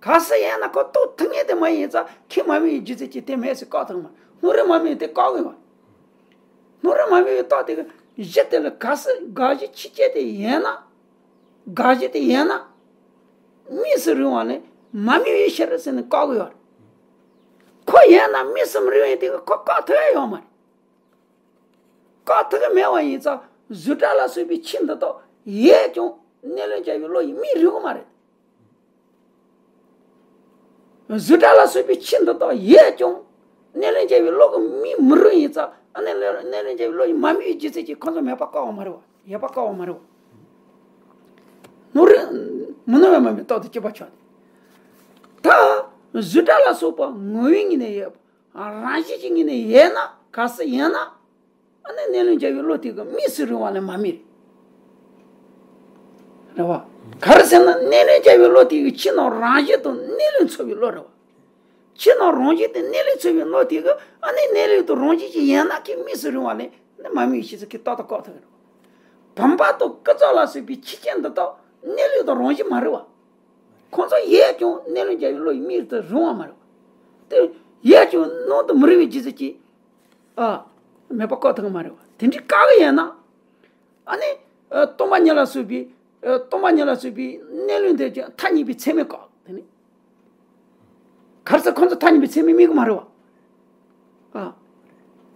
ག་ས་ཡིན་ན་ཁོ་རྟོགས་ཐུབ་ངེས་དེ་མ་ཡིན་ཙང་ཁྱེད་མ་མི་ཡི་རྒྱུ་མཚན་གྱིས་དེ་མེད་ཟེར་བཀག་ཐུབ་མ། སྣང་རུང་མ་མི་ཡི་དེ་བཀག་གི་བ། སྣང་རུང་མ་མི་ཡི་རྟགས་དེ་གི་གཞི་དེ་ལ་ག་ས་དགག་གཞི་ཕྱི་བྱས་དེ་ཡིན་ན། དགག་གཞི་དེ་ཡིན་ན། དམིགས་སུ་རུང་བ་ལས་མ་དམིགས་པའི་ཕྱིར་ཟེར་ནས་བཀག་གི་ཡོད་རེད། ཁོ་ཡིན་ན་དམིགས་སུ་མི་རུང་བའི་དེ་གི་ཁོ་བཀག་ཐུབ་ཡ་ཡོད་མ་རེད། བཀག་ཐུབ་ཀྱི་མེད་པ་ཡིན་ཙང་གཟུགས་སྒྲ་ལ་སོགས་པའི་ཆོས་འདི་དག་ཡོད་ཀྱང་གནས་ལུགས་འཇལ་བའི་བློ་ཡིས་མི་རུང་གི་མ་རེད། གཟུགས་སྒྲ་ལ་སོགས་པའི་ཆོས་འདི་དག་ཡོད་ཀྱང་གནས་ལུགས་འཇལ་བའི་བློ་གིས་མི་མི་རུང་ཡིན་ཙང་ཨ་ནི་གནས་ལུགས་འཇལ་བའི་བློ་ཡིས་མ་དམིགས་པའི་རྒྱུ་མཚན་གྱིས་ཁོ་ཚོ་མེད་པ་བཀག་པ་མ་རེད་བ། ཡོད་པ་བཀག་པ་མ་རེད་བ། སྣང་རུང་མི་སྣང་བས་མ་དམིགས་རྟགས་དེ་གཅིག་པ་ཆགས་ཏེ། ད་གཟུགས་སྒྲ་ལ་སོགས་པ་ངོ་བོའི་ངོས་ནས་ཡོད་པ། རང་བཞིན་གྱི་ངོས་ནས་ཡོད་ན་ག་ས་ཡིན་ན། ཨ་ནི་གནས་ལུགས་འཇལ་བའི་བློ་དེ་གི་དམིགས་སུ་རུང་བ་ལས་མ་དམིགས་རེད། རེད་བ། ག་རེ་ཟེར་ན་གནས་ལུགས་འཇལ་བའི་བློ་དེ་གི་ཕྱི་ནང་རང་བཞིན་དང་གནས་ལུགས་མཚོན་པའི་བློ་རེད་བ། ཕྱི་ནང་རང་བཞིན་དེ་གནས་ལུགས་མཚོན་པའི་བློ་དེ་གི་ཨ་ནི་གནས་ལུགས་དང་རང་བཞིན་གྱི་ཡིན་ན་གི་དམིགས་སུ་རུང་བ་ལས་ནི་མ་དམིགས་ཤེས་སུ་གི་ཏག་ཏག་བཀག་ཐུབ་ཀྱི་རེད་བ། བུམ་པ་དང་ཀུན་རྫོབ་ལ་སོགས་པའི་ཆོས་ཅན་འདི་དག་གནས་ལུགས་དང་རང་བཞིན་མ་རེད་བ། ཁོང་ཚོ་ཡོད་ཀྱང་གནས་ལུགས་འཇལ་བའི་བློ་ཡིས་དམིགས་སུ་རུང་བ་མ་རེད་བ། དེ་ཡོད་ཀྱང་སྣང་དུ་མི་རུང་བའི་རྒྱུ་མཚན་གྱིས། ཨ། མེད་པ་བཀག་ཐུབ་ཀྱི་མ་རེད་བ། དེ་འདྲའི་བཀག་གི་ཡོད་ན། ཨ་ནི། ཨ། སྟོང་པ་ཉིད་ལ་སོགས་པའི། ཨ། སྟོང་པ་ཉིད་ལ་སོགས་པའི་གནས་ལུགས་འདི་ཀྱང་མཐའ་གཉིས་པའི་ཚད་མས་བཀག་དེ་ནི། ག་རེ་ཟེར་ཁོང་ཚོ་མཐའ་གཉིས་པའི་ཚད་མས་དམིགས་ཀྱི་མ་རེད་བ། ཨ།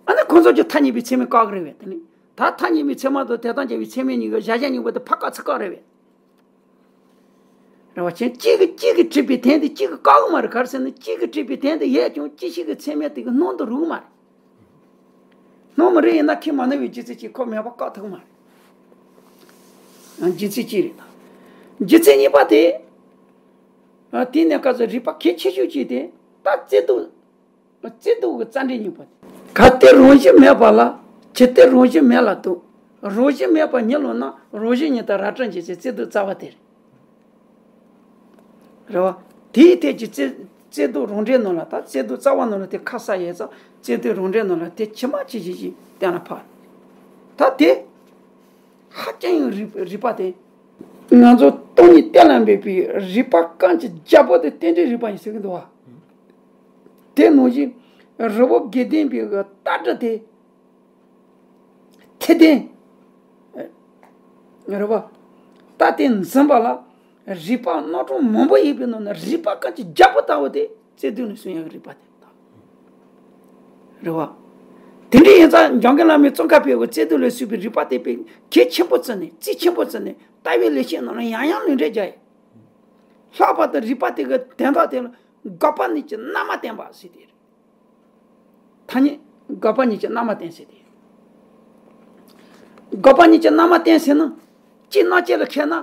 ཨ་ནི་ཁོང་ཚོ་ཀྱང་མཐའ་གཉིས་པའི་ཚད་མས་བཀག་གི་རེད་བས་དེ་ནི། ད་མཐའ་གཉིས་པའི་ཚད་མ་དང་དེ་དང་བཅས་པའི་ཚད་མས་གཉིས་ཀྱི་གཞལ་བྱ་གཉིས་པོ་དེ་ཕར་བཀག་ཚུར་བཀག་རེད་བས། རེད་བ། ཁྱེད་གཅིག་གིས་གཅིག་གིས་གྲུབ་པའི་དོན་དེ་གཅིག་གིས་བཀག་གི་མ་རེད། ག་རེ་ཟེར་ན་གཅིག་གིས་གྲུབ་པའི་དོན་དེ་ཡོད་ཀྱང་གཅིག་ཤོས་ཀྱི་ཚད་མས་དེ་གིས་སྣང་དུ་རུང་གི་མ་རེད། སྣང་མི་རུང་ཡིན་ན་ཁྱེད་མ་སྣང་བའི་རྒྱུ་མཚན་གྱིས་ཁོ་མེད་པ་བཀག་ཐུབ་ཀྱི་མ་རེད། རྒྱུ་མཚན་གཅིག་རེད་ད། རྒྱུ་མཚན་གཉིས་པ་དེ། དེའི་གནས་སྐབས་སུ་རིགས་པ་གལ་ཆེ་ཤོས་གཅིག་དེ་ད་བརྩེ་གདུང་། བརྩེ་གདུང་གི་རྩ་འགྲེལ་གཉིས་པ་དེ། གལ་ཏེ་རང་བཞིན་མེད་པ་ལ། ཇི་སྟེ་རང་བཞིན་མེད་ལ་ལྟོས། རང་བཞིན་མེད་པ་ཉིད་ལོག་ན། རང་བཞིན་ཉིད་དུ་རབ་བསྒྲིམས་ཀྱི་ཚེ། བརྩེ་གདུང་རྩ་བ་དེ་རེད། རེད་བ། དེའི་ཐད་ཀྱི་བརྩེ་བརྩེ་གདུང་རང་འགྲེལ་ནང་ལ་ད་བརྩེ་གདུང་རྩ་བ་ནང་ལ་དེ་ཁ་གསལ་ཡོད་ཙང་བརྩེ་གདུང་རང་འགྲེལ་ནང་ལ་དེ་ཇི་མ་ཇི་བཞིན་ཞིག་གཏན་ལ་ཕབ། ད་དེ། ཧ་ཅང་ཡང་རིག་རིགས་པ་དེ། ང་ཚོ་སྟོང་ཉིད་གཏན་ལ་འབེབས་པའི་རིགས་པ་རྐང་གཅིག་རྒྱལ་པོ་དེ་རྟེན་འབྲེལ་རིགས་པ་ཡིན་ཟེར་གྱི་འདུག་བ། དེ་ནང་བཞིན་རི་བོ་དགེ་ལྡན་པའི་ལྟ་གྲུབ་དེ། ཐེག་དོན། རེད་བ། ད་དེ་འཛིན་པ་ལ་རིགས་པ་སྣ་ཁྲིག་མང་པོ་ཡོད་པའི་ནང་ན་རིགས་པ་རྐང་གཅིག་རྒྱལ་པོ་ལྟ་བུ་དེ་བརྩེ་གདུང་ནས་གསུང་ཡག་གི་རིགས་པ་དེ་དང་། རེད་བ། དེ་འདྲ་ཡིན་ཙང་འཇམ་མགོན་བླ་མའི་གཙང་ཁ་པའི་བརྩེ་གདུང་ལས་གསུངས་པའི་རིགས་པ་དེ་དཔེ་གལ་ཆེན་པོ་བརྩིས་ནས་རྩིས་ཆེན་པོ་བརྩིས་ནས་ལྟ་བའི་ལེགས་བཤད་ནང་ལ་ཡང་ཡང་ལུང་འདྲེན་རྒྱག་ཡོད། ལྷག་པར་དུ་རིགས་པ་དེ་གི་དོན་དག་དེ་ལ་འགག་པ་གཉིས་ཀྱི་རྣལ་མ་བསྟེན་པ་ཟེར་དེ་རེད། ཐ་སྙད། འགག་པ་གཉིས་ཀྱི་རྣལ་མ་བསྟེན་ཟེར་དེ། འགག་པ་གཉིས་ཀྱི་རྣལ་མ་བསྟེན་ཟེར་ན། གཅིག་སྣང་བཅས་ལ་མཁས་ན།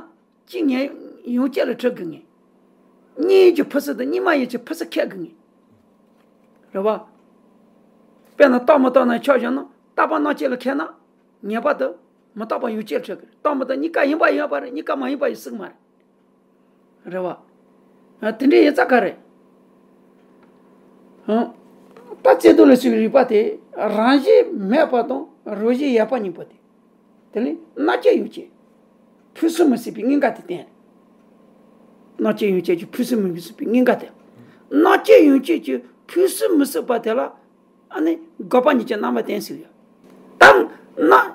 གཅིག་ཉོན་ཡོད་བྱེད་ལ་འཁྲིད་དགོས་ངེས། གཉིས་ཡོད་ཀྱི་ཕུན་སུམ་དང་གཉིས་མ་ཡོད་ཀྱི་ཕུན་སུམ་མཁས་དགོས་ངེས། རེད་བ། དཔེར་ན་རྟག་མི་རྟག་རྣམས་ཆ་བཞག་ན་རྟག་པ་སྣང་བཅས་ལ་མཁས་ན། ངེས་པར་དུ་མི་རྟག་པ་ཡོད་བྱེད་ལ་འཁྲིད་དགོས། རྟག་མི་རྟག་གཉིས་ཀ་ཡིན་པ་ཡོད་པ་རེད། གཉིས་ཀ་མ་ཡིན་པ་ཡོད་སྲིད་མ་རེད། རེད་བ། ཨ། དེ་འདྲ་ཡིན་ཙང་ག་རེ། ཨ། ད་བརྩེ་གདུང་ལས་གསུངས་པའི་རིགས་པ་དེ་རང་བཞིན་མེད་པ་དང་རང་བཞིན་ཡོད་པ་གཉིས་པོ་དེ། དེ་ནི་སྣང་བཅས་ཡོད་བྱེད་ཕུན་སུམ་མི་སྲིད་པའི་གཉིས་ཀ་དེ་བསྟན། སྣང་བཅས་ཡོད་བྱེད་ཀྱི་ཕུན་སུམ་མི་སྲིད་པའི་གཉིས་ཀ་དེ། སྣང་བཅས་ཡོད་བྱེད་ཀྱི་ཕུན་སུམ་མི་སྲིད་པ་དེ་ལ། ཨ་ནི་འགག་པ་གཉིས་ཀྱི་རྣལ་མ་བསྟེན་ཟེར་ཡོད། ད་སྣང་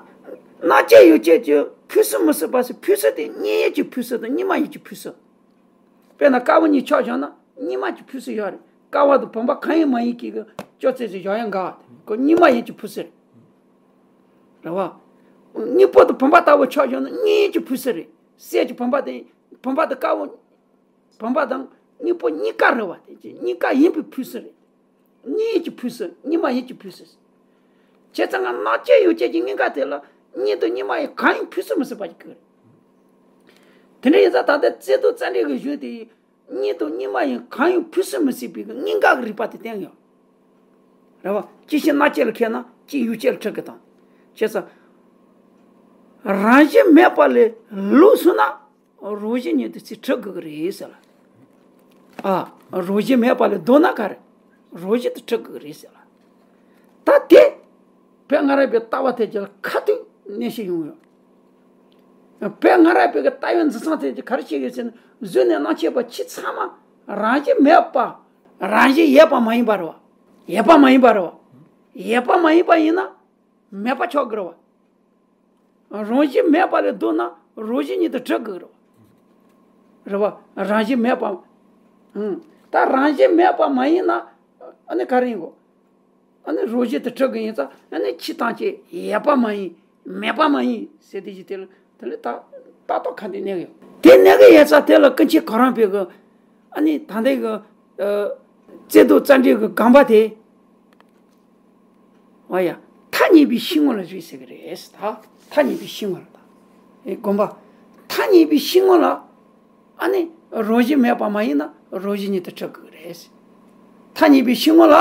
སྣང་བཅས་ཡོད་བྱེད་ཀྱི་ཕུན་སུམ་མི་སྲིད་པ་ཟེར། ཕུན་སུམ་དེ་གཉིས་ཡོད་ཀྱི་ཕུན་སུམ་དང་གཉིས་མ་ཡོད་ཀྱི་ཕུན་སུམ། དཔེར་ན་དཀར་པོ་གཉིས་ཆ་བཞག་ན་གཉིས་མ་གི་ཕུན་སུམ་ཡོད་རེད། དཀར་བ་དང་བུམ་པ་གང་ཡིན་མ་ཡིན་གྱི་གི་ཅོག་ཙེ་ཟེར་བཞག་ཡང་འགལ་བ་དེ་ཁོ་གཉིས་མ་ཡིན་གྱི་ཕུན་སུམ་རེད། རེད་བ། དངོས་པོ་དང་བུམ་པ་ལྟ་བུ་ཆ་བཞག་ན་གཉིས་ཡིན་གྱི་ཕུན་སུམ་རེད། གསེར་གྱི་བུམ་པ་དེ་བུམ་པ་དང་དཀར་པོ། བུམ་པ་དང་དངོས་པོ་གཉིས་ཀ་རེད་བ། དེ་གཉིས་ཀ་ཡིན་པའི་ཕུན་སུམ་རེད། གཉིས་ཡིན་གྱི་ཕུན་སུམ་གཉིས་མ་ཡིན་གྱི་ཕུན་སུམ། བྱས་ཙང་ང་སྣང་བཅས་ཡོད་བྱེད་ཀྱི་གཉིས་ཀ་དེ་ལ་གཉིས་དང་གཉིས་མ་ཡིན་གང་ཡིན་ཕུན་སུམ་མི་སྲིད་པ་ཞིག་གི་རེད། དེ་འདྲ་ཡིན་ཙང་ད་ལྟ་བརྩེ་གདུང་རྩ་འགྲེལ་གྱི་གཞུང་དེ་ཡིས། གཉིས་དང་གཉིས་མ་ཡིན་གང་ཡང་ཕུད་སུ་མི་སྲིད་པའི་གི་གཉིས་འགག་གི་རིགས་པ་དེ་བསྟན་ཡོད། རེད་བ། གཅིག་ཤེས་རྣམ་དཔྱོད་ལ་མཁས་ན་གཅིག་ཡུལ་དཔྱོད་ལ་འཁྲིད་གི་དང་། བྱས་ཙང་། རང་བཞིན་མེད་པ་ལས་ལོག་སོང་ན་རང་བཞིན་ཉིད་དུ་ཚུར་འཁྲིད་དགོས་ཀྱི་རེད་ཟེར་ལ། ཨ། རང་བཞིན་མེད་པ་ལས་ལྡོག་ན་ག་རེ། རང་བཞིན་དུ་འཁྲིད་དགོས་ཀྱི་རེད་ཟེར་ལ། ད་དེ། བོད་སྔ་རབས་པའི་ལྟ་བ་དེ་ཅིག་ལ་ཁ་ཐུག་གནས་ཤིག་ཡོང་ཡོད། བོད་སྔ་རབས་པའི་ལྟ་བའི་འཛིན་སྟངས་དེ་ཅིག་ག་རེ་བྱེད་ཀྱི་ཟེར་ན། གཟུགས་ནས་རྣམ་མཁྱེན་པ་ཆོས་ཚང་མ་རང་བཞིན་མེད་པ། རང་བཞིན་ཡོད་པ་མ་ཡིན་པ་རེད་བ། ཡོད་པ་མ་ཡིན་པ་རེད་བ། ཡོད་པ་མ་ཡིན་པ་ཡིན་ན་མེད་པ་ཆགས་ཀྱི་རེད་བ། རང་བཞིན་མེད་པ་ལས་ལྡོག་ན་རང་བཞིན་ཉིད་དུ་འཁྲིད་དགོས་རེད་བ། རེད་བ། རང་བཞིན་མེད་པ། ཨང་། ད་རང་བཞིན་མེད་པ་མ་ཡིན་ན་ཨ་ནི་ག་རེ་ཡིན་གོ། ཨ་ནི་རང་བཞིན་དུ་འཁྲིད་དགོས་ཡིན་ཙང་། ཨ་ནི་ཕྱི་ཐམས་ཅད་ཡོད་པ་མ་ཡིན་མེད་པ་མ་ཡིན་ཟེར་དེ་བཞིན་དེ་ལ་དེ་ལ་ད་ལྟ་རྟོག་ག་འདྲ་གནས་ཀྱི་ཡོད། དེ་གནས་ཀྱི་ཡོད་ཙང་དེ་ལ་ཀུན་མཁྱེན་གོ་རམས་པའི་གི་ཨ་ནི་ད་ལྟའི་གི་ཨ་རྩེ་གདུགས་རྩ་འགྲེལ་གྱི་དགོངས་པ་དེ། འོ་ཡ། ཐ་སྙད་པའི་ཕྱི་དངོས་ལ་རེད་ཟེར་གི་རེད་ད། ཐ་སྙད་པའི་ཕྱི་དངོས་ལ་ད། ཨེ་དགོངས་པ། ཐ་སྙད་པའི་ཕྱི་དངོས་ལ། ཨ་ནི་རང་བཞིན་མེད་པ་མ་ཡིན་ན་རང་བཞིན་ཉིད་དུ་འཁྲིད་དགོས་ཀྱི་རེད། ཐ་སྙད་པའི་ཕྱི་དངོས་ལ་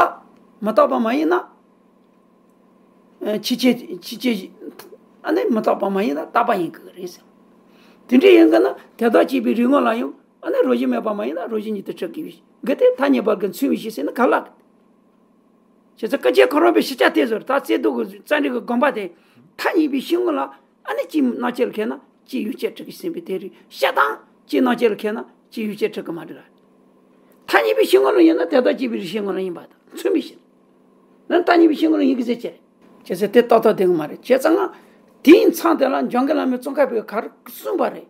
མི་རྟག་པ་མ་ཡིན་ན། ཨ་ཕྱི་ཆད་ཕྱི་ཆད། ཨ་ནི་མི་རྟག་པ་མ་ཡིན་ན་རྟག་པ་ཡིན་དགོས་ཀྱི་རེད་ཟེར། དེ་འདྲ་ཡིན་དགོས་ན་དེ་དག་བཅས་པའི་རིག་དངོས་ལ་ཡང་ཨ་ནི་རང་བཞིན་མེད་པ་མ་ཡིན་ན་རང་བཞིན་ཉིད་དུ་འཁྲིད་དགོས་པའི་གི་དེ་ཐ་སྙད་པར་གྱི་མཚུངས་པའི་གཞི་ཟེར་ན་ག་ལ། བྱས་ཙང་ཀུན་མཁྱེན་གོ་རམས་པའི་ཤེས་བྱ་དེ་ཚོར་ད་རྩེ་གདུགས་ཀྱི་རྩ་འགྲེལ་གྱི་དགོངས་པ་དེ། ཐ་སྙད་པའི་ཕྱི་དངོས་ལ་ཨ་ནི་གཅིག་རྣམ་དཔྱོད་ལ་མཁས་ན་གཅིག་ཡུལ་དཔྱོད་འཁྲིད་ཀྱི་ཟིན་པའི་དེ་རིགས་བཤད་སྟངས། གཅིག་རྣམ་དཔྱོད་ལ་མཁས་ན་གཅིག་ཡུལ་དཔྱོད་འཁྲིད་ཀྱི་མ་འགྲིག་ག། ཐ་སྙད་པའི་ཕྱི་དངོས་ལ་ཡིན་ན་དེ་དག་བཅས་པའི་རིགས་ཕྱི་དངོས་ལ་ཡིན་པ་དང་མཚུངས་པའི་ཕྱིར། ན་ཐ་སྙད་པའི་ཕྱི་དངོས་ལ་ཡིན་གྱི་ཟེར་ཅེས། བྱས་ཙང་དེ་ཏག་ཏག་བསྡད་ཀྱི་མ་རེད། བྱས་ཙང་ང་དེའི་མཚམས་དེ་ལ་འཇམ་མགོན་བླ་མའི་ཙོང་ཁ་པས་ག་རེ་གསུངས་པ་རེད།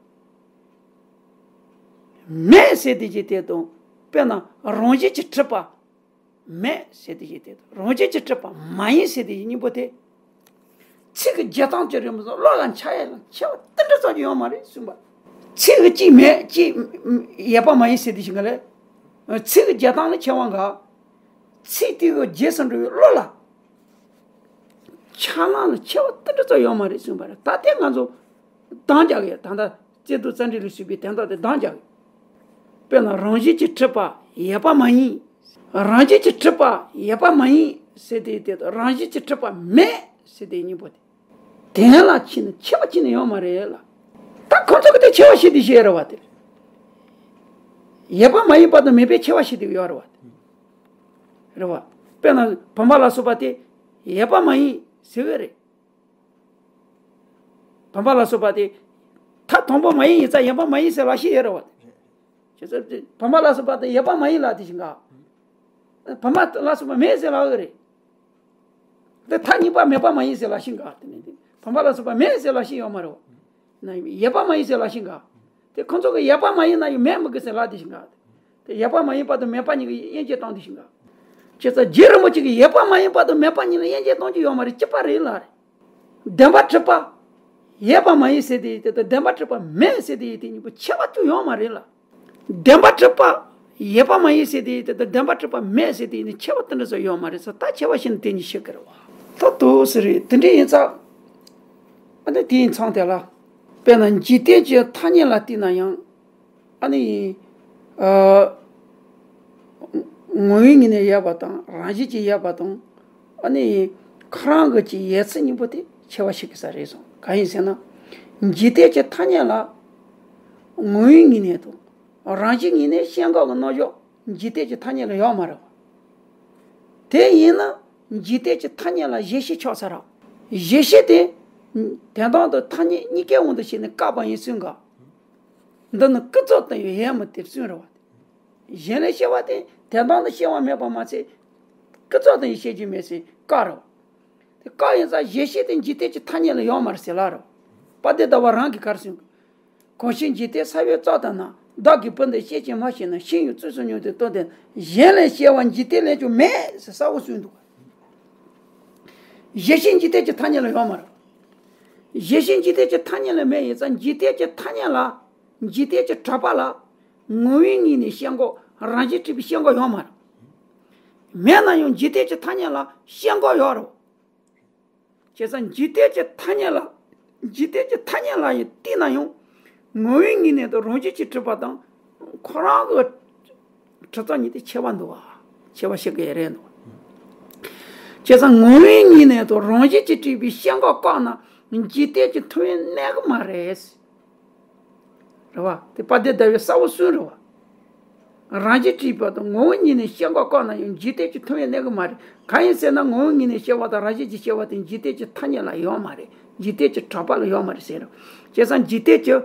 མེད་ཟེར་དེ་ཅིག་དེ་དང་། དཔེར་ན་རང་བཞིན་གྱིས་གྲུབ་པ། མེད་ཟེར་དེ་ཅིག་དེ་དང་། རང་བཞིན་གྱིས་གྲུབ་པ་མ་ཡིན་ཟེར་དེ་ཅིག་གཉིས་པོ་དེ། ཚིག་གི་རྒྱག་སྟངས་ཅིག་རེད་མ་གཏོགས་བློ་ལ་འཆར་ཡ་ལ་ཁྱད་པར་ཏིལ་འབྲུ་ཙམ་ཅིག་ཡོད་མ་རེད་གསུངས་པ། ཚིག་གི་གཅིག་མེད་གཅིག་ཡོད་པ་མ་ཡིན་ཟེར་དེ་ཅིག་ག་ལས། ཚིག་གི་རྒྱག་སྟངས་ལ་ཁྱད་པར་འགའ། ཚིག་དེ་གི་རྗེས་སུ་འགྲོ་བའི་བློ་ལ། འཆར་སྣང་ལ་ཁྱད་པར་ཏིལ་འབྲུ་ཙམ་ཡོད་མ་རེད་གསུངས་པ་རེད། ད་ལྟའི་ང་ཚོ་འདང་རྒྱག་གི་ཡོད། ད་ལྟ་རྩེ་གདུགས་རྩ་འགྲེལ་ལས་གསུངས་པའི་དོན་དག་དེ་འདང་རྒྱག་གི་ཡོད། དཔེར་ན་རང་བཞིན་གྱིས་གྲུབ་པ་ཡོད་པ་མ་ཡིན། རང་བཞིན་གྱིས་གྲུབ་པ་ཡོད་པ་མ་ཡིན་ཟེར་དེ་དེ་དང་། རང་བཞིན་གྱིས་གྲུབ་པ་མེད་ཟེར་དེ་གཉིས་པོ་དེ། དོན་ལ་ཕྱིན་ན་ཁྱད་པར་ཕྱིན་ན་ཡོད་མ་རེད་ལ། ད་ཁོ་ཚོ་གི་དེ་ཁྱད་པར་ཕྱེ་དེ་བཤད་རེད་བ་དེ། ཡོད་པ་མ་ཡིན་པ་དང་མེད་པའི་ཁྱད་པར་ཕྱེ་དེ་ཡོད་རེད་བ་དེ། རེད་བ། དཔེར་ན་བུམ་པ་ལ་སོགས་པ་དེ་ཡོད་པ་མ་ཡིན་ཟེར་བས་རེད། བུམ་པ་ལ་སོགས་པ་དེ་མཐའ་དང་པོ་མ་ཡིན་ཡིན་ཙང་ཡོད་པ་མ་ཡིན་ཟེར་ལབ་ཤེས་ཡོད་རེད་བ། བྱས་ཙང་བུམ་པ་ལ་སོགས་པ་དེ་ཡོད་པ་མ་ཡིན་ལབ་དེ་བཞིན་ག། བུམ་པ་ལ་སོགས་པ་མེད་ཟེར་ལབ་ཡོད་རེད། དེ་མཐའ་གཉིས་པ་མེད་པ་མ་ཡིན་ཟེར་ལབ་ཤེས་ག། དེ་ནས་དེ་བུམ་པ་ལ་སོགས་པ་མེད་ཟེར་ལབ་ཤེས་ཡོད་མ་རེད་བ། ན་ཡོད་པ་མ་ཡིན་ཟེར་ལབ་ཤེས་ག། དེ་ཁོ་ཚོ་གི་ཡོད་པ་མ་ཡིན་ན་ཡང་མེད་མི་དགོས་ཟེར་ལབ་དེ་བཞིན་ག། དེ་ཡོད་པ་མ་ཡིན་པ་དང་མེད་པ་གཉིས་ཀྱི་དབྱེ་འབྱེད་སྟངས་དེ་བཞིན་ག། བྱས་ཙང་རྗེ་རིན་པོ་ཆེ་གིས་ཡོད་པ་མ་ཡིན་པ་དང་མེད་པ་གཉིས་ལ་དབྱེ་འབྱེད་གཏོང་རྒྱུ་ཡོད་མ་རེད། གཅིག་པ་རེད་ལབ་རེད། བདེན་པར་གྲུབ་པ་ཡོད་པ་མ་ཡིན་ཟེར་དེ་ཡིན་དེ་དང་། བདེན་པར་གྲུབ་པ་མེད་ཟེར་དེ་ཡིན་དེ་གཉིས་པོ་ཁྱད་པར་ཅུང་ཡོད་མ་རེད་ལ། བདེན་པར་གྲུབ་པ་ཡོད་པ་མ་ཡིན་ཟེར་དེ་ཡིན་དེ་དང་། བདེན་པར་གྲུབ་པ་མེད་ཟེར་དེ་ཡིན་དེ་ཁྱད་པར་དེ་འདྲ་ཟེར་ཡོད་མ་རེད་ཟེར། ད་ཁྱད་པར་ཕྱེ་ན་དེ་གཉིས་ཤེས་ཀྱི་རེད་བ། ད་དུ་ཟེར་རེད། དེ་འདྲ་ཡིན་ཙང་། ཨ་ནི་དེ་ཡིན་མཚམས་དེ་ལ། དཔེར་ན་འཇིག་རྟེན་གྱི་ཐ་སྙད་ལ་བལྟས་ན་ཡང་། ཨ་ནི། ཨ། ངོ་བོའི་ངོས་ནས་ཡོད་པ་དང་རང་བཞིན་གྱིས་ཡོད་པ་དང་། ཨ་ནི། ཁོ་རང་གི་ཅིག་ཡོད་ཚད་གཉིས་པོ་དེ་ཁྱད་པར་ཕྱེ་གི་ས་རེད་གསུངས། གང་ཡིན་ཟེར་ན། འཇིག་རྟེན་གྱི་ཐ་སྙད་ལ་ངོ་བོའི་ངོས་ནས་དང་རང་བཞིན་ངོས་ནས་ཤེས་འགོག་གི་རྣམ་གཞག་འཇིག་རྟེན་གྱི་ཐ་སྙད་ལ་ཡོད་མ་རེད་བ། དེ་ཡིན་ན་འཇིག་རྟེན་གྱི་ཐ་སྙད་ལ་གཞི་ཤེས་ཆགས་ཚར་ར། གཞི་ཤེས་དེ་དོན་དམ་དུ་ཐ་སྙད་གཉིས་ཀའི་དབང་དུ་བྱས་ནས་བཀག་པ་ཡིན་ཚུལ་འགའ། འདི་ནི་ཀུན་རྫོབ་ཏུ་ཡང་ཡོད་མི་ཐུབ་ཚུལ་རེད་བ། གཞན་ལས་སྐྱེ་བ་དེ་དོན་དམ་དུ་སྐྱེ་བ་མེད་པ་མ་ཚད། ཀུན་རྫོབ་ཏུ་ཡང་སྐྱེ་རྒྱུ་མེད་ཟེར་བཀག་རེད་བ། དེ་བཀག་ཡིན་ཙང་གཞི་ཤེས་དེ་འཇིག་རྟེན་གྱི་ཐ་སྙད་ལ་ཡོད་མ་རེད་ཟེར་ལབ་རེད་བ། དཔལ་ལྡན་ཟླ་བ་རང་གིས་ག་རེ་གསུངས། གང་ཕྱིར་འཇིག་རྟེན་ས་བོན་རྩྭ་ལྟར་ན། བདག་གིས་བུ་འདི་བཤད་ཅིང་མ་བཤད་ན། ཤིང་ཡང་རྩུབ་སུ་སྙམ་སྟེ་བཏོན་ཏེ། གཞན་ལས་སྐྱེ་བ་འཇིག་རྟེན་ལས་ཀྱང་མེད་ཟེར་གསལ་བོ་གསུངས་འདུག། གཞི་ཤེས་འཇིག་རྟེན་གྱི་ཐ་སྙད་ལ་ཡོད་མ་རེད། གཞི་ཤེས་འཇིག་རྟེན་གྱི་ཐ་སྙད་ལ་མེད་ཡིན་ཙང་འཇིག་རྟེན་གྱི་ཐ་སྙད་ལ། འཇིག་རྟེན་གྱི་གྲགས་པ་ལ་ངོ་བོའི་ངོས་ནས་ཤེས་འགོག་རང་བཞིན་གྲུབ་པའི་ཤེས་འགོག་ཡོད་མ་རེད། མེད་ན་ཡང་འཇིག་རྟེན་གྱི་ཐ་སྙད་ལ་ཤེས་འགོག་ཡོད་རེད། བྱས་ཙང་འཇིག་རྟེན་གྱི་ཐ་སྙད་ལ། འཇིག་རྟེན་གྱི་ཐ་སྙད་ལ་ཡང་བལྟས་ན་ཡང་། ངོ་བོའི་ངོས་ནས་དང་རང་བཞིན་གྱིས་གྲུབ་པ་དང་། ཁོ་རང་གི་ གྲུབ་མཐའ་གཉིས་དེ་ཁྱད་པར་འདུག་བ། ཁྱད་པར་ཤེས་དགོས་རེད་འདུག་བྱས་ཙང་ངོ་བོའི་ཉིད་ནས་དང་རང་བཞིན་གྱིས་གྲུབ་པའི་སྐྱེ་འགག་བཀག་ན་འཇིག་རྟེན་གྱི་ཐུན་མོང་གནས་ཀྱི་མ་རེད། རེད་བ། དེ་དཔལ་ལྡན་ཟླ་བའི་གསལ་བ་གསུམ་རེད་བ། རང་བཞིན་གྱིས་གྲུབ་པ་དང་ངོ་བོ་ཉིད་ནས་སྐྱེ་འགག་བཀག་ན་ཡང་འཇིག་རྟེན་གྱི་ཐུན་མོང་གནས་ཀྱི་མ་རེད། གང་ཡིན་ཟེར་ན་ངོ་བོ་ཉིད་ནས་སྐྱེ་བ་དང་རང་བཞིན་གྱིས་སྐྱེ་བ་དེ་འཇིག་རྟེན་གྱི་ཐ་སྙད་ལ་ཡོད་མ་རེད། འཇིག་རྟེན་གྱི་གྲགས་པ་ལ་ཡོད་མ་རེད་ཟེར་རོ། བྱས་ཙང་འཇིག་རྟེན་གྱི་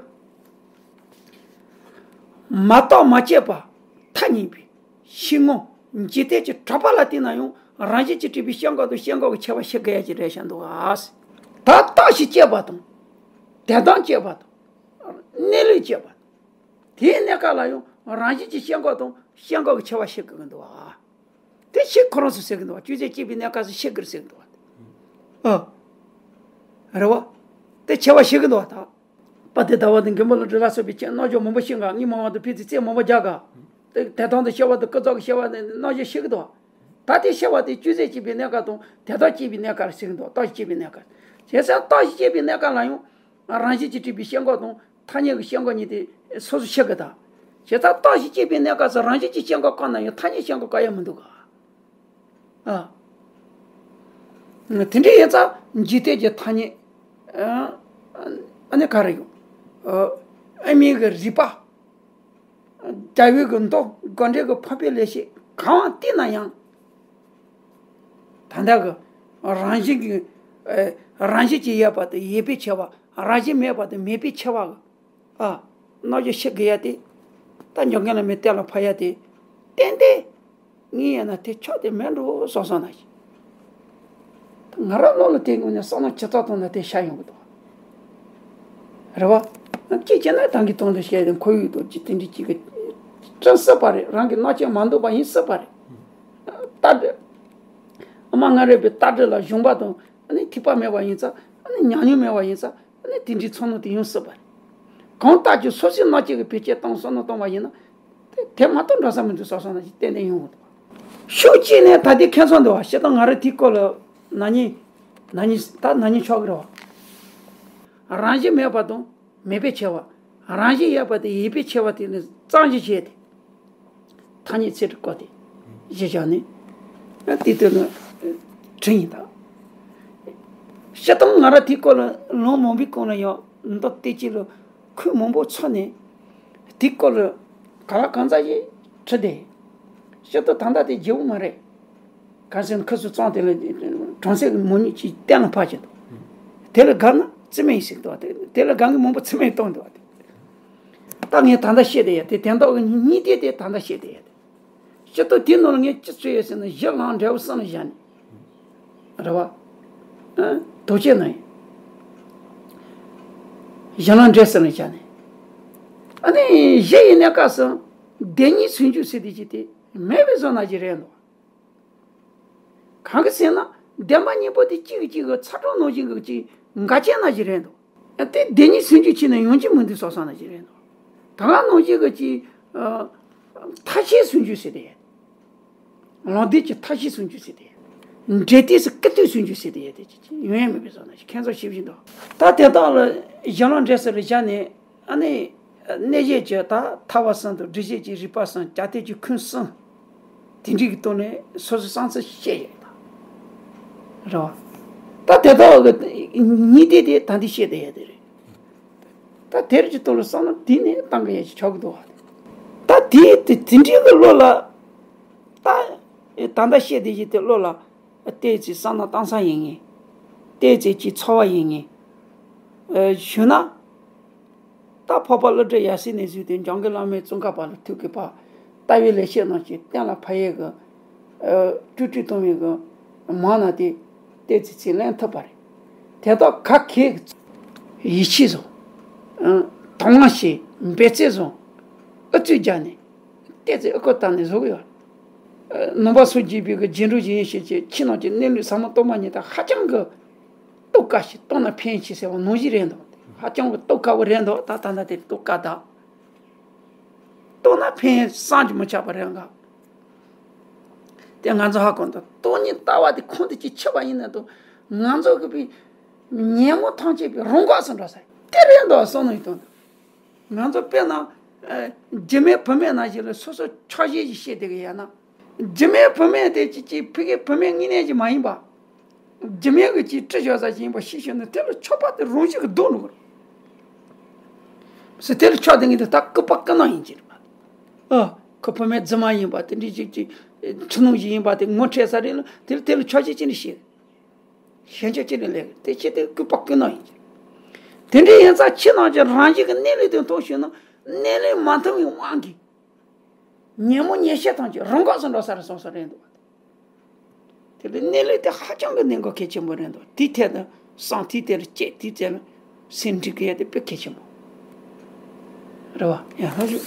མ་རྟོགས་མ་དཔྱད་པ་ཐ་སྙད་པའི་ཕྱི་ངོ་འཇིག་རྟེན་གྱི་གྲགས་པ་ལ་བལྟས་ན་ཡང་རང་བཞིན་གྱིས་གྲུབ་པའི་སྐྱེ་འགག་དང་སྐྱེ་འགག་གི་ཁྱད་པར་ཤེས་དགོས་ཡ་ཅིག་རེད་བཞག་འདུག་ཨ། ད་རྟག་ཞིག་སྐྱེས་པ་དང་དེ་དང་བཅས་པ་དང་། གནས་ལུགས་བཅས་པ། དེའི་གནས་སྐབས་ལ་ཡང་རང་བཞིན་གྱི་སྐྱེ་འགག་དང་སྐྱེ་འགག་གི་ཁྱད་པར་ཤེས་དགོས་ཀྱི་འདུག་བ། དེ་ཤེས་ཁོ་རང་ཚོས་ཟེར་གྱི་འདུག་བ། ཅུང་ཟད་སྐྱེས་པའི་གནས་སྐབས་སུ་ཤེས་དགོས་ཟེར་གྱི་འདུག་བ། ཨ། རེད་བ། དེ་ཁྱད་པར་ཤེས་ཀྱི་འདུག་བ་ད། དཔལ་ལྡན་ཟླ་བ་དང་མགོན་པོ་ཀླུ་སྒྲུབ་ལ་སོགས་པའི་ཁྱེད་རྣམ་འགྱུར་མང་པོ་ཤེས་ག་ངའི་མང་བ་དང་ཕན་ཚུན་རྩེད་མང་པོ་རྒྱག་ག་དེ་དེ་དང་དུ་ཤེས་པ་དང་ཀུན་རྫོབ་ཀྱི་ཤེས་པ་ནི་རྣམ་འགྱུར་ཤེས་ཀྱི་འདུག་བ། ད་དེ་ཤེས་པ་དེ་ཅུང་ཟད་སྐྱེས་པའི་གནས་སྐབས་དང་དེ་དག་སྐྱེས་པའི་གནས་སྐབས་ཟེར་གྱི་འདུག་རྟག་ཞིག་སྐྱེས་པའི་གནས་སྐབས། བྱས་ཙང་རྟག་ཞིག་སྐྱེས་པའི་གནས་སྐབས་ལ་ཡང་། རང་བཞིན་གྱིས་གྲུབ་པའི་སྐྱེ་འགག་དང་ཐ་སྙད་ཀྱི་སྐྱེ་འགག་གཉིས་དེ་སོ་སོ་ཤེས་དགོས་དང་། བྱས་ཙང་རྟག་ཞིག་སྐྱེས་པའི་གནས་སྐབས་སུ་རང་བཞིན་གྱིས་སྐྱེ་འགག་བཀག་ན་ཡང་ཐ་སྙད་སྐྱེ་འགག་བཀག་ཡ་མི་འདུག་ག་ཨ། དེ་འདྲ་ཡིན་ཙང་འཇིག་རྟེན་གྱི་ཐ་སྙད། ཨ་ནི་ག་རེ་ཡོད། ཨ་མའི་གི་རུས་པ། རྒྱལ་བའི་གི་མདོ་དགོངས་འགྲེལ་གྱི་འཕགས་པའི་ལེགས་བཤད་གང་བལྟས་ན་ཡང་། ད་ལྟ་གི་རང་བཞིན་གྱི་ཨ་རང་བཞིན་གྱིས་ཡོད་པ་དེ་ཡོད་པའི་ཁྱད་པར། རང་བཞིན་མེད་པ་དེ་མེད་པའི་ཁྱད་པར་གྱི་ཨ་རྣམ་འགྱུར་ཤེས་དགོས་ཡ་དེ། ད་འཇམ་མགོན་བླ་མས་གཏན་ལ་ཕབ་ཡ་དེ་ཏན་ཏན། ངས་ཡིན་ན་དེ་ཆོག་དེ་མེད་འགྲོ་བསམ་སོང་ན་ཞིག་ང་རང་བློ་ལ་དེ་ངོས་ནས་བསམ་བློ་ཇི་ལྟར་བཏང་ན་དེ་ཤར་ཡོང་གི་འདུག་རེད་བ། སྐྱེས་ཀྱི་ན་ཐང་གི་དོན་དུ་བཤད་དེ་ཁོར་ཡུག་དང་ཅི་དེ་འདྲ་ཅིག་གི་བསྐྲུན་སྲིད་པ་རེད། རང་གི་རྣམ་དཔྱོད་མ་འདུག་པ་ཡིན་སྲིད་པ་རེད། ལྟ་གྲུབ། ཨ་མ་ང་རས་པའི་ལྟ་གྲུབ་ལ་གཞོན་པ་དང་ཨ་ནི་ཐིགས་པ་མེད་པ་ཡིན་ཙང་ཨ་ནི་ཉམས་མྱོང་མེད་པ་ཡིན་ཙང་། ཨ་ནི་དེ་འདྲའི་ཚོར་སྣང་དེ་ཡོང་སྲིད་པ་རེད། གང་ལྟར་ཀྱང་སོ་སོའི་རྣམ་དཔྱོད་ཀྱི་བེད་སྤྱོད་བཏང་བསམ་བློ་བཏང་བ་ཡིན་ན། དེ་དེ་མ་གཏོགས་འགྲོ་ས་མི་འདུག་བསམ་སོང་ན་ཞིག་ཏན་ཏན་ཡོང་གི་འདུག་ཤུགས་གཅིག་ནས་ད་ལྟའི་ཁྱད་མཚར་འདུག་བ། སྤྱིར་བཏང་ང་རང་དེའི་སྐོར་ལ་ན་ནིང་ན་ནིང་ད་ན་ནིང་ཆོག་གི་རེད་བ། རང་བཞིན་མེད་པ་དང་མེད་པའི་ཁྱད་པར། རང་བཞིན་ཡོད་པ་དང་ཡོད་པའི་ཁྱད་པར་དེ་ནི་གཙང་ཞིང་བྱས་ཏེ། ཐ་སྙད་ཚིག་གྲུབ་བཀོད་དེ་གཞི་བཞག་ནས་དེ་ལྟར་ན་བྲིས་ཡིན་ད། སྤྱིར་བཏང་ང་རང་དེའི་སྐོར་ལ་ལུང་མང་པོའི་སྐོར་ལ་ཡང་མདོ་སྟེ་ཅི་ལ་ཁུལ་མང་པོ་འཚོགས་ནས་དེའི་སྐོར་ལ་ག་ལ་གང་ཟག་ཞིག་བྲིས་ཏེ། སྤྱིར་བཏང་ད་ལྟ་དེ་བརྗེ་བོ་མ་རེད། གལ་སྲིད་ཁུ་ཚུར་བཙོང་དེ་ལ་གྲོང་གསེབ་ཀྱི་མི་ཉུང་ཅིག་གཏན་ལ་ཕབ་ཀྱི་འདུག་དེ་ལ་དགའ་ན་རྩིས་མེད་ཟེར་འདུག་དེ་དེ་ལ་དགའ་མཁན་མང་པོ་རྩིས་མེད་གཏོང་འདུག་དེ། ད་ངས་ད་ལྟ་བཤད་དེ་ཡ་དེ་དོན་དག་གི་གཉིས་དེ་དེ་ད་ལྟ་བཤད་དེ་ཡ་དེ། སྤྱིར་བཏང་དེའི་ནང་ལ་ངས་ཅི་བརྩི་ཡོད་ཟེར་ན་གཞི་ལམ་འབྲས་བུ་གསུམ་ལ་བཞག་ནས། རེད་བ། ཨ་དོ་ཆེ་ན་ཡིན། གཞི་ལམ་འབྲས་གསུམ་ལ་བཞག་ནས། ཨ་ནི་གཞི་ཡིན་ནའི་སྐབས་སུ་བདེན་གཉིས་ཟུང་འཇུག་ཟེར་དེ་ཅི་དེ་མེད་པའི་བཟོ་ན་ཅི་རེད་འདུག་གང་གི་ཟེར་ན་བདེན་པ་གཉིས་པོ་དེ་གཅིག་གིས་གཅིག་གི་ཚ་གྲང་ནང་བཞིན་གྱི་གཅིག་འགལ་རྐྱེན་ན་ཞིག་རེད་འདུག་དེ་བདེན་གཉིས་ཟུང་འཇུག་བྱས་ན་ཡོང་རྒྱུ་མི་འདུག་བསམ་བསམ་ན་ཞིག་རེད་འདུག་ད་ག་ནང་བཞིན་གྱི་གཅིག་ཨ་མཐའ་བཞི་ཟུང་འཇུག་ཟེར་དེ། ལམ་བདེན་གྱི་མཐའ་བཞི་ཟུང་འཇུག་ཟེར་དེ། འབྲས་དོན་སུ་སྐུར་སྟོན་ཟུང་འཇུག་ཟེར་དེ་ཡོད་དེ་ཅི་ཅི་ཡོང་ཡ་མེད་པའི་བཟོ་ན་ཞིག་ཁྱད་མཚར་ཞིབ་བཞིན་འདུག་ད་དེ་དག་ལ་གཞི་ལམ་འབྲས་གསུམ་ལ་བཞག་ནས། ཨ་ནི། གནས་བྱེད་ཀྱི་ད་ཐར་པ་གསུམ་དང་སྒྲུབ་བྱེད་ཀྱི་རིགས་པ་གསུམ་བྱ་བརྟག་གི་ཁུངས་གསུམ། དེ་འདྲའི་གི་ཐོག་ནས་སོ་སོའི་བསམ་ཚུལ་བཤད་ཡོད་ད། རེད་བ། ད་དེ་དག་གི་གཉིས་དེ་དེ་ད་འདི་བཤད་བསྡད་ཡོད་དེ་རེད། ད་དེར་གྱི་ཐོག་ལ་བསམ་བློ་དེ་ནས་བཏང་གི་ཡོད་ཀྱི་ཆོག་གི་འདུག་བ། ད་དེ་དེ་དེ་འདྲའི་གི་བློ་ལ། ད་ད་ལྟ་བཤད་བསྡད་ཀྱི་དེ་བློ་ལ། བལྟས་ཚེ་བསམ་ན་གཏམ་བཟང་ཡིན་ངེས། བལྟས་ཚེ་ཅིག་ཚོར་བ་ཡིན་ངེས། ཨ་ཞུ་ན། ད་འཕགས་པ་ཀླུ་སྒྲུབ་ཡབ་སྲས་ནས་བཟུང་སྟེ་འཇམ་མགོན་བླ་མའི་ཙོང་ཁ་པ་ལ་ཐུག་གི་ཕ། ལྟ་བའི་ལེགས་བཤད་རྣམས་ཀྱི་གཏན་ལ་ཕབ་ཡས་ཀྱི། ཨ་སྤྲོས་བྲལ་གཏོང་བའི་གི་མང་ན་དེ། བལྟས་ཚེ་ཚིག་ལན་ཐུབ་པ་རེད། དེ་དག་ག་གེ། ཡིད་ཆེས་བཟུང་། ཨ་དོ་སྣང་བྱེད་འབད་བརྩོན་བཟུང་། ཨུ་ཚུགས་རྒྱག་ནས། བལྟས་ཚེ་ཨུ་ཁུ་བཏང་ནས་བཟོ་གི་ཡོད། ནང་པ་སངས་རྒྱས་པའི་གི་རྗེས་འགྲོ་ཡིན་ཞེས་ཀྱི་ཕྱི་ནང་གི་གནས་ལུགས་ཟབ་མོ་རྟོགས་པ་ཉིད་དང་ཧ་ཅང་གི་རྟོགས་དཀའ་ཞིང་རྟོགས་ན་ཕན་ཆེ་ཟེར་བ་ནང་བཞིན་རེད་འདུག་ཧ་ཅང་གི་རྟོགས་དཀའ་བོ་རེད་འདུག་ད་ད་ལྟ་དེ་རྟོགས་དཀའ་ད། རྟོགས་ན་ཕན་བསམ་གྱིས་མི་ཁྱབ་པ་རེད་འགའ། དེ་ང་ཚོ་ཧ་གོ་འདུག་སྟོང་ཉིད་ལྟ་བ་དེ་ཁོང་དུ་ཅིག་ཆུད་པ་ཡིན་ན་དང་། ང་ཚོ་གི་པའི་ཉོན་མོངས་ཐམས་ཅད་པའི་རང་འགགས་སུ་འགྲོ་ས་དེ་རེད་འདུག་བསམ་ནས་ཡོད་དོན་དུ། ང་ཚོ་དཔེར་ན་ རྒྱུ་མེད་བུ་མེད་ནང་བཞིན་ལ་སོ་སོ་ཆགས་ཞེན་ཞིག་བྱེད་བསྡད་ཀྱི་ཡོད་ན། རྒྱུ་མེད་བུ་མེད་དེ་ཅི་ཅི་ཕ་གི་བུ་མེད་དངོས་གནས་ཀྱི་མ་ཡིན་པ། རྒྱུ་མེད་ཀྱི་ཅི་སྤྲི་བྱ་ས་ཞིག་ཡིན་པ་ཤེས་ཤེས་ན་དེ་ལ་ཆགས་པ་དེ་རང་བཞིན་གྱིས་ལྡོག་འགྲོ་གི་རེད། སོ་དེ་ལ་ཆགས་བསྡད་མཁན་དེ་ད་ལྐུགས་པ་ལྐུགས་སྣང་ཡིན་གྱི་རེད་པ། ཨ། ཁོ་བུ་མེད་རྫུན་མ་ཡིན་པ་དེ་འདྲའི་ཅིག་ཅིག་འཁྲུལ་སྣང་ཞིག་ཡིན་པ་དེ་ངོ་འཕྲད་ས་རེད་ལ་དེ་ལ་དེ་ལ་ཆགས་ཞེན་ཅི་ནས་བྱེད། ཞེན་ཆགས་ཅི་ནས་སླེབས། དེ་ཕྱིར་དེ་ལྐུགས་པ་ལྐུགས་སྣང་ཡིན་གྱི་རེད། དེ་འདྲའི་ཡིན་ཙང་ཕྱི་ནང་གི་རང་བཞིན་གྱི་གནས་ལུགས་དེ་མཐོང་ཤེས་ན་གནས་ལུགས་མ་མཐོང་བའི་དབང་གིས། ཉོན་མོངས་ཉེར་ཞི་ཐམས་ཅད་རང་འགག་སུ་འགྲོ་ས་རེད་སོང་ས་རེད་འདུག་དེ་ལས་གནས་ལུགས་དེ་ཧ་ཅང་གི་གནད་འགག་གལ་ཆེན་པོ་རེད་འདུག་དེའི་ཐད་དུ་བསམ། དེའི་ཐད་ལ་དཔྱད། དེའི་ཐད་ལ་སེམས་ཁྲིད་དགོས་ཡ་དེ་དཔེ་གལ་ཆེན་པོ་རེད་བ། ཡང་ཧ་ཞུ།